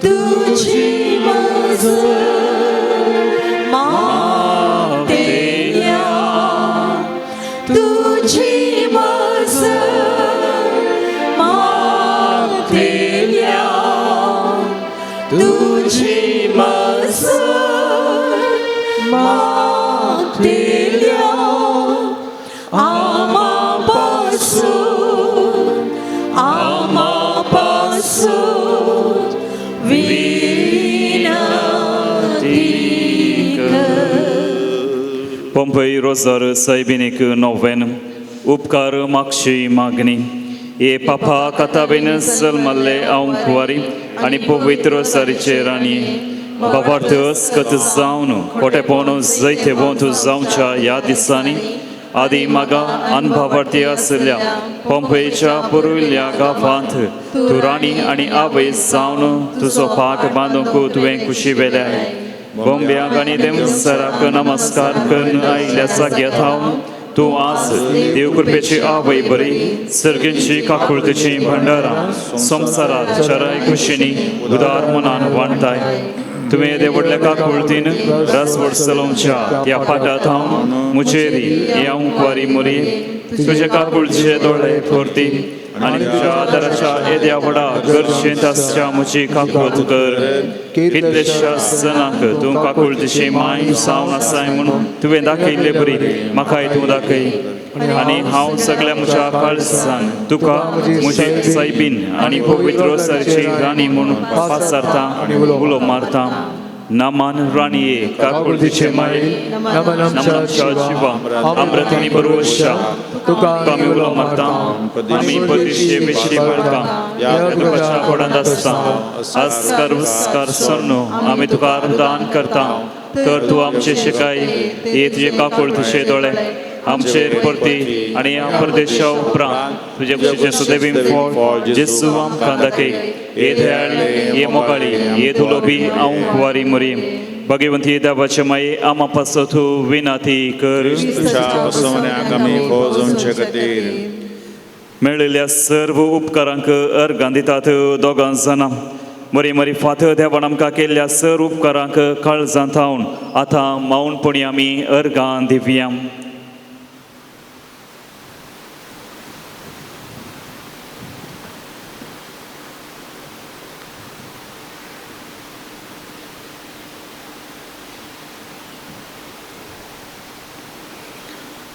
[SPEAKER 3] तुझी मज मातेल्या तुझी मज मातेल्या तुझी मज मातेल्या आमापासून आमापासून विनंती कर.
[SPEAKER 5] पोंपय रोजार सायबिनीक नोवेन उपकार मागशी मागणी. हे पापा कथाबेन जल्मल्ले हांव कुवारी आनी पवित्र रोजारीचे राणी बाबार्थ अस्कत जावन कोटेपोवन जैतेवंत जावच्या ह्या दिसांनी आदी मागा अनभावार्थी आशिल्ल्या पोंपयच्या पुर्विल्ल्या गांवांत तूं राणी आनी आवय जावन तुजो पाट बांदूंक तुवें खुशी वेल्या. बोंब्याक आनी देवसराक नमस्कार करून आयिल्ल्या जाग्यार हांव तूं आज देव कृपेची आवय बरी सर्गींची काकुळतेची भंडारां संवसारार चराय खुशींनी उदार मनान वांटाय. तुवें येदे व्हडल्या काकुळतीन रासवड चलोवच्या त्या पाटांत हांव मुचेरी हांव कुवारी मोरी तुजे काकुळचे दोळे फोर्ती आनी तुज्या आदाराच्या येद्या व्हडा गरजेंत आसच्या म्हजी काकूळत कर. कितलेश्या जणांक तूं काकुळतीची माय जावन आसाय म्हूण तुवें दाखयल्ले बरी म्हाकाय तूं दाखय आनी हांव सगळ्या म्हज्या काळजान तुका म्हजी सायबीन आनी पवित्र रोसाची राणी म्हूण पासारता उलो मारता. नमन राणये काकुळतीचे माये
[SPEAKER 8] नमन
[SPEAKER 5] आमच्या जिवा अमृत आनी बरोवशा तुका आमी उलो मारता. आमी परदेशी बेशी पडटा ह्या तुकाच्या कोडांत आसता. आस्कार उस्कार सोन्नो आमी तुका अर्दान करता तर तूं आमचे शिकाय हे तुजे काकुळतीचे दोळे आमचेर परती आनी ह्या परदेशा उपरांत तुजे भशेचें सदैवी फळ जेजू आमकां दाखय. हे दयाळी हे मोगाळी हे तुलोबी हांव कुवारी मोरी भगवंती देवाचे माये आमा पासत तूं विनाती कर.
[SPEAKER 2] तुज्या बसवण्याक आमी फौजोवचे खातीर
[SPEAKER 5] मेळिल्ल्या सर्व उपकारांक अर्गां दितात दोगां जाणां. मरी मरी फात देवान आमकां केल्ल्या सर्व उपकारांक काळजांत थावन आतां मावनपणी आमी अर्गां दिवया.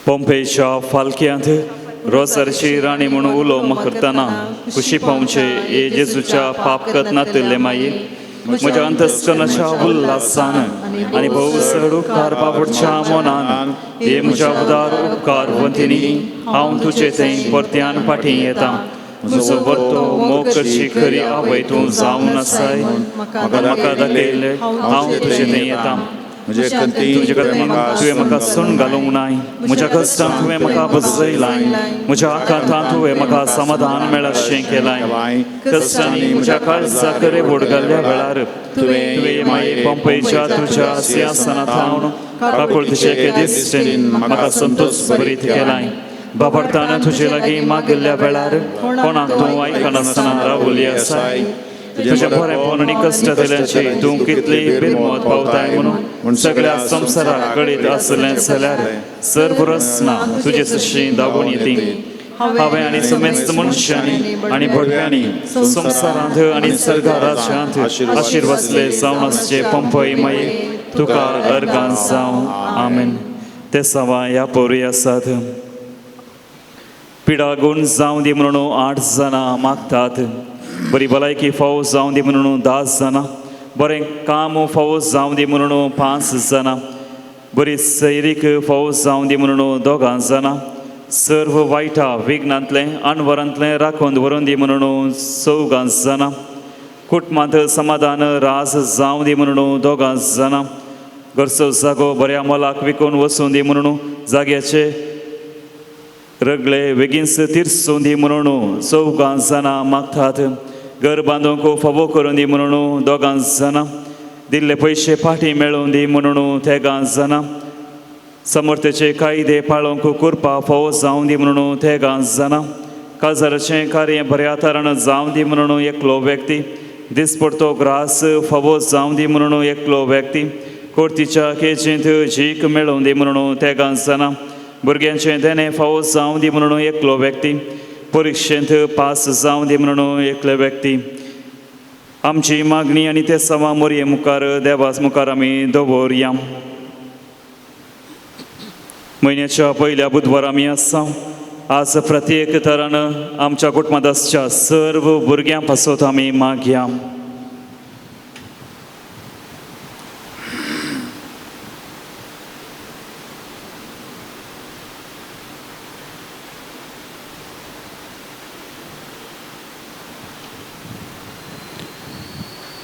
[SPEAKER 5] पोंपेच्या फालक्यांत रोजारची राणी म्हणून उलो करतना खुशी पावचे हे जेजूच्या पाप करनातले माये म्हज्या अंतस्करणाच्या उल्हासान आनी भोव चड उपकार बाबडच्या मनान हे म्हज्या उदार उपकार वंतिनी हांव तुजे थंय परत्यान फाटीं येता. म्हजो वर्तो मोग करची खरी आवय तूं जावन आसाय म्हाका दाखयलें हांव तुजे थंय येता. तुजे खातीर तुवें म्हाका सण घालूंक नाय म्हज्या कश्टांत तुवें म्हाका बसयलाय म्हज्या आकांतांत तुवें म्हाका समाधान मेळशें केलाय. कश्टांनी म्हज्या काळजाक रेवड घाल्ल्या वेळार तुवें माये पंपयच्या तुज्या सिंहासनात थावन काकुळतीचे एके दिश्टीन म्हाका संतोष भरीत केलाय. बाबडताना तुजे लागीं मागिल्ल्या वेळार कोणाक तूं आयकनासतना रावली आसाय. तुज्या बरेंपण आनी कश्ट दिल्याची तूं कितली बिरमत पावताय म्हणून सगळ्या संवसाराक कळीत आसलें जाल्यार सर्व रसना तुजे सशी धांवून येती. हांवें आनी समेस्त मनशांनी आनी भटव्यांनी संवसारांत आनी सर्गा राज्यांत आशिर्वासले जावन आसचे पंपय माये तुका अर्गां जावं. आमेन. ते सवा ह्या पोरी आसात. पिडागून जावं दी म्हणून 8 जाणां मागतात. बरी भलायकी फावो जावं दी म्हणून 10 जाणां. बरें काम फावो जावं दी म्हणून 5 जाणां. बरी सैरीक फावो जावं दी म्हणून 2 जाणां. सर्व वायटा विघ्नांतलें अणवरांतलें राखून दवरून दी म्हणून 4 जाणां. कुटुंबांत समाधान राज जावं दी म्हणून 2 जाणां. घरचो जागो बऱ्या मोलाक विकून वचूं दी म्हणून जाग्याचे रगले बेगीनच तिरसूं दी म्हणून 4 जाणां मागतात. घर बांदूंक फावो करून दी म्हणून 2 जाणां. दिल्ले पयशे फाटीं मेळोवन दी म्हणून 3 जाणां. समर्थेचे कायदे पाळोवंक कुरपा फावो जावं दी म्हणून 3 जाणां. काजाराचें कार्य बऱ्या तरान जावं दी म्हणून एकलो व्यक्ती. दिसपडतो ग्रास फावो जावं दी म्हणून एकलो व्यक्ती. कोर्तीच्या केजींत जीक मेळोवन दी म्हणून 3 जाणां. भुरग्यांचें देणें फावो जावं दी म्हणून एकलो व्यक्ती. परिक्षेंत पास जावं दी म्हणून एकले व्यक्ती. आमची मागणी आनी ते सवा मोरये मुखार देवास मुखार आमी दवरया. म्हयन्याच्या पयल्या बुधवार आमी आसा. आज प्रत्येक तरान आमच्या कुटुंबांत आसच्या सर्व भुरग्यां पासत आमी मागया.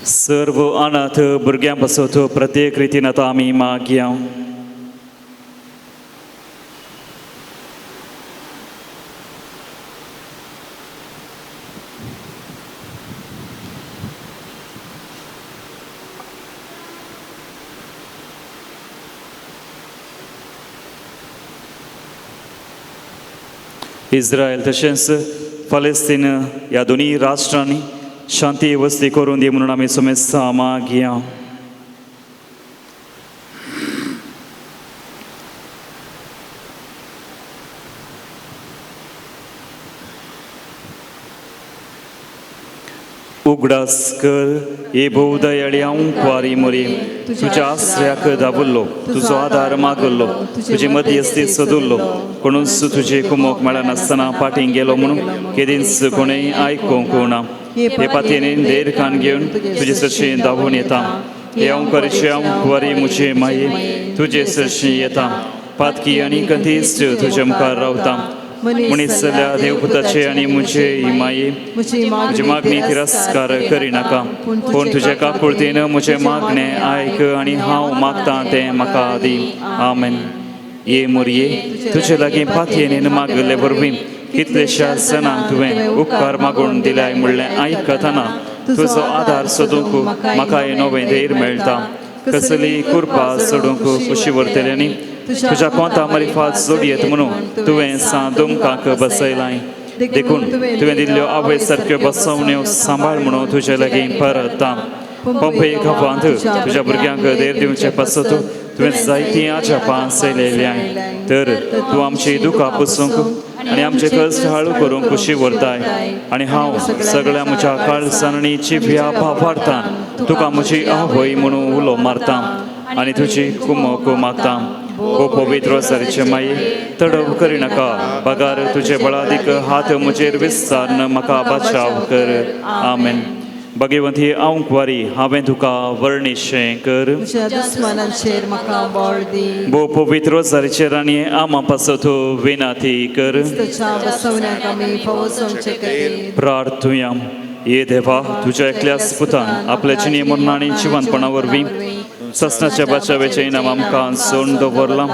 [SPEAKER 5] सर्व अनाथ भुरग्यां पासत प्रत्येक रितीन आतां आमी मागया. इस्रायल तशेंच फालेस्तीन ह्या दोनूय राष्ट्रांनी शांती वस्ती करून दी म्हणून आमी सुमेस्ता मागया. उगडास कर हे भोव दयाळी हांव कुवारी मोरी तुज्या आसऱ्याक दाबुल्लो तुजो आदार मागल्लो तुजी मध्यस्थी सोदुल्लो कोणूच तुजे कुमोक मेळनासतना फाटीं गेलो म्हणून केदींच कोणूय आयकूंक ना. हे पातयेन देर कान घेवन तुजे सरशी धांवून येता. हे हांव करचे हांव कुवारी म्हजे माये तुजे सरशी येता. पातकी आनी कथीच तुजे मुखार रावता. मनीस जाल्या देवपुताचे आनी म्हजे माये म्हजी मागणी तिरस्कार करिनाका पूण तुजे काकुळतीन म्हजें मागणें आयक आनी हांव मागतां तें म्हाका दी. आमेन. ये मोरये तुजे लागीं पातयेन मागले वरवीं कितलेश्या जाणांक तुवें उपकार मागून दिल्याय म्हणलें आयकतना तुजो आदार सोदूंक म्हाका नवें धैर्य मेळटा. कसली कृपा सोडूंक खुशी व्हरतल्यांनी तुज्या कोंता मरिफात जोडयेत म्हणून तुवें सां दुमकाक बसयलाय. देखून तुवें दिल्ल्यो आवय सारक्यो बसवण्यो सांबाळ म्हणून तुजे लागीं परता. पंपे गांवांत तुज्या भुरग्यांक धैर्य दिवचें पासत तुवें जायतीं आजापां चलयल्याय. तर तूं आमची दुकां पुसूंक आनी आमचे कश्ट हाळू करूंक खुशी व्हरताय आनी हांव सगळ्या म्हज्या काळजान आनी जिव्या भावार्थान तुका म्हजी आवय म्हणून उलो मारता आनी तुजी कुमक मागता. ओ पवित्र रोजारीचे माई, तडव करिनाका, बगार तुजे बळादीक हात म्हजेर विस्तारन म्हाका बाचाव कर. आमेन. भगवंती हांव कुवारी, हांवें तुका वर्णिशें कर.
[SPEAKER 4] म्हज्या दुस्मानांचेर म्हाका बळ दी.
[SPEAKER 5] भोव पवित्र रोजारीचे राणये, आमा पासत विनाती कर.
[SPEAKER 4] क्रिस्ताच्या बसवण्याक आमी फावो जावचे खातीर.
[SPEAKER 5] प्रार्थुया. ये देवा, तुज्या एकल्याच पुतान आपल्या जिणे मरण आनी जिवनपणा वरवीं ससनाच्या बचावेचें इनाम आमकां सोडून दवरलां.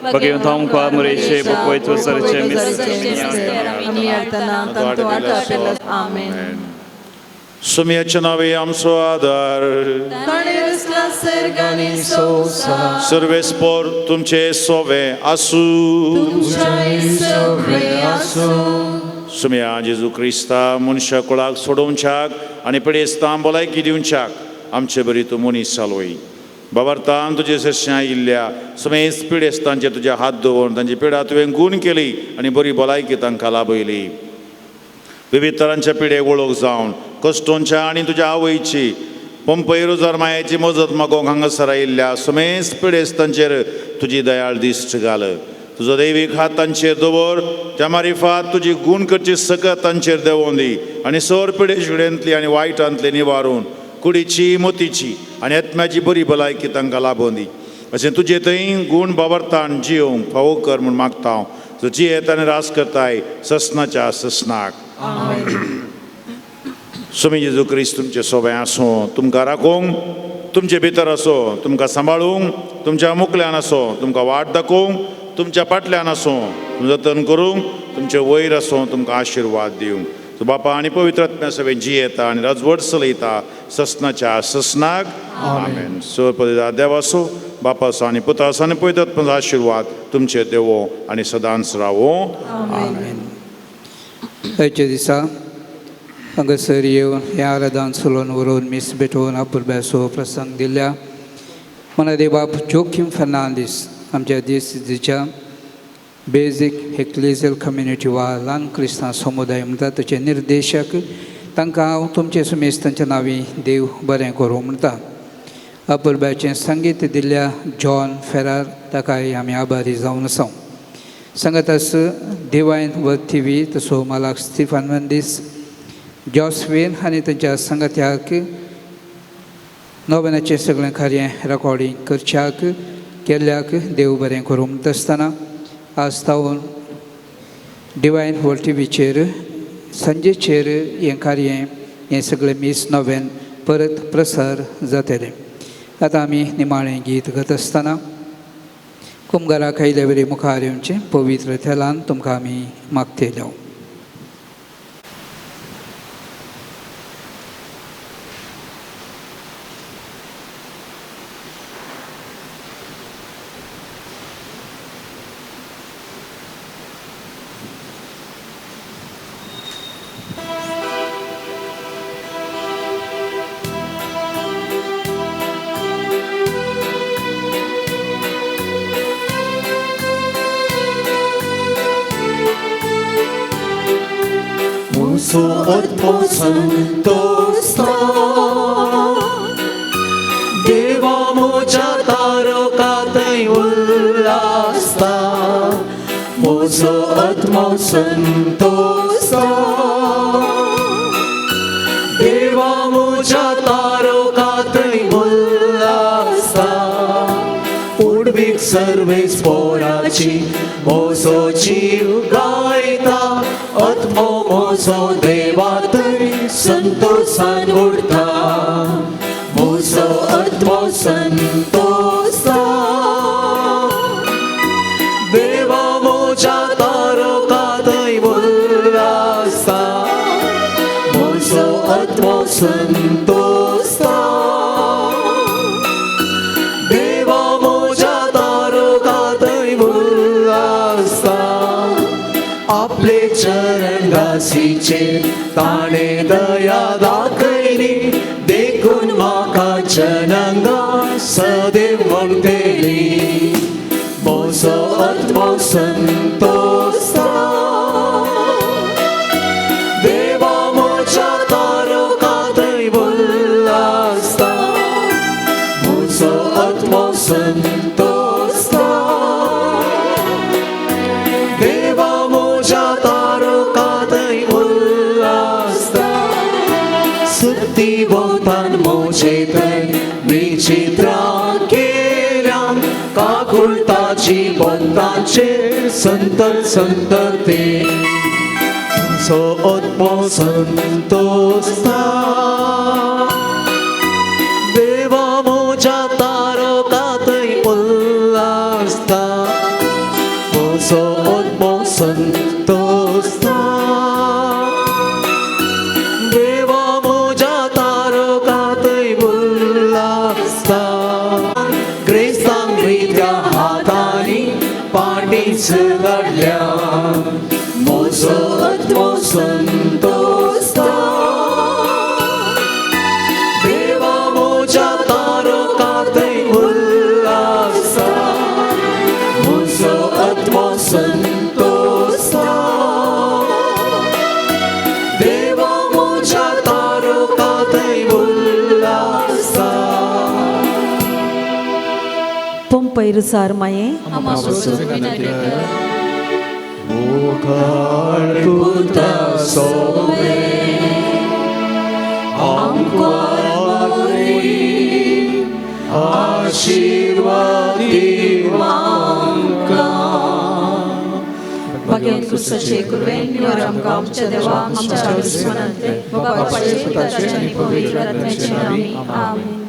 [SPEAKER 5] भगवंत आमकां मुरेचे पवित्र रोजारीचे मिस्तर
[SPEAKER 4] आमी हाडटना तांचो आटा पेला. आमेन.
[SPEAKER 2] सुमयाच्या नावे आमचो आदार.
[SPEAKER 4] ताणें रचला सर्ग आनी संवसार.
[SPEAKER 2] सर्वेस्पोर तुमचे सोवे आसूं.
[SPEAKER 3] तुमच्याय सगळे आसूं.
[SPEAKER 2] सुमया जेजू क्रिस्ता, मनशा कुळाक सोडोवच्याक आनी पिडेस्तां भलायकी दिवच्याक आमचे बरी तूं मनीस जालोय. बाबार्थान तुजे सरशें आयिल्ल्या समेस्त पिडेस्तांचेर तुजे हात दवरून तांची पिडा तुवें गूण केली आनी बरी भलायकी तांकां लाभयली. विविध तरांच्या पिडेक वळख जावन कश्टोंच्या आनी तुज्या आवयची पंपय रोजार मायाची मजत मागोवंक हांगासर आयिल्ल्या समेस्त पिडेस्तांचेर तुजी दयाळ दिश्ट घाल. तुजो दैवीक हात तांचेर दवर, त्या मारिफात तुजी गूण करची सकत तांचेर देंवोवन दी आनी सर पिडे शिडेंतली आनी वायटांतली निवारून कुडीची, मोतीची आनी आत्म्याची बरी भलायकी तांकां लाभोवन दी. अशें तुजे थंय गूण बाबरतान जियोवंक फावो कर म्हूण मागता हांव, जो जियेत आनी रास करताय ससनाच्या ससनाक. स्वामी जेजू क्रिस्त तुमचे सोबें आसूं, तुमकां राखूंक तुमचे भितर आसूं, तुमकां सांबाळूंक तुमच्या मुकल्यान आसूं, तुमकां वाट दाखोवंक तुमच्या फाटल्यान आसूं, जतन करूंक तुमचे वयर आसूं, तुमकां आशिर्वाद दिवंक. तूं बापा आनी पवित्र आत्म्या सगळें जियेता आनी राजवट चलयता ससनाच्या ससनाक. आमेन. सर देव आसूं, बापाचो आनी पुताचो आनी पवित्र आत्म्याचो आशिर्वाद तुमचे देवो आनी सदांच रावो.
[SPEAKER 4] आमेन.
[SPEAKER 10] आयच्या दिसा हांगासर येवन हें आराधन चलोवन व्हरून मीस भेटोवन आपुलब्याचो प्रसंग दिल्या मनादे बाब जोखीम फर्नांडीस, आमच्या दिसच्या बेजीक एक्लेजियल कम्युनिटी वा ल्हान क्रिस्तांव समुदाय म्हणटा ताचे निर्देशक, तांकां हांव तुमचे सुमेस तांच्या नांवी देव बरें करूं म्हणटा. आपुलब्याचें संगीत दिल्ल्या जॉन फेरार ताकाय आमी आभारी जावन आसा. सांगातास डिवायन वर्थ टीव्ही तसो मालाक स्टिफन मंदीस, जॉसवीन आनी तांच्या सांगात्याक नोवेनाचें सगळें कार्य रेकॉर्डींग करच्याक केल्ल्याक देव बरें करूं म्हणटा आसतना आज तावन डिवायन वर्ल्ड टीव्हीचेर सांजेचेर हें कार्य हें सगळें मीस नोवेन परत प्रसार जातलें. आतां आमी निमाणें गीत गाता आसतना कुमगाराक आयिल्ले वरी मुखार येवचें पवित्र तेलान तुमकां आमी मागतले.
[SPEAKER 1] Muso atmo santosta, देवा म्हज्या तारकांतय उल्लासता. म्हजो आत्मो संतोसता, देवा म्हज्या तारकांतय उल्लासता. उडवीक सर्वेस पोराची म्हजो जीव गायता. आत्मो म्हजो देवा थंय संतोसान उरता. म्हजो आत्मो संतोसता, देवा म्हज्या तारकांतय उल्लासता. म्हजो आत्मो संतोसता, देवा म्हज्या तारकांतय उल्लासता. आपले चरण दासीचेर ताणें दया दाखयली, देखून म्हाका जनंगा सदैव म्हणटली. म्हजो आत्मो संतोसता, देवा म्हज्या तारकांतय उल्लासता. म्हजो आत्मो संतोसता, कुळताची बंदाचेर संत संतते सो आत्मो संतोस्ता देवा म्हज्या तारकांतय उल्लासता म्हजो आत्मो संतोस्ता देवा म्हज्या तारकांतय उल्लासता ग्रेस्तांक रित्या हातांनी पाटीच धाडल्या म्हजो आत्मो संतोस्ता देवा म्हज्या तारकांतय उल्लासता म्हजो आत्मो संतोस्ता देवा म्हज्या तारकांतय उल्लासता.
[SPEAKER 3] पंपय रुसार माये
[SPEAKER 1] मुखार पुता सोवे आमकां आशिर्वाद आमकां.
[SPEAKER 3] भाग्यान क्रिस्ताचे कुरवेन निवार आमकां आमच्या देवा आमच्या दुस्मनांतले बापाचे पुताचे आनी पवित्र आत्म्याचे नामी आमेन.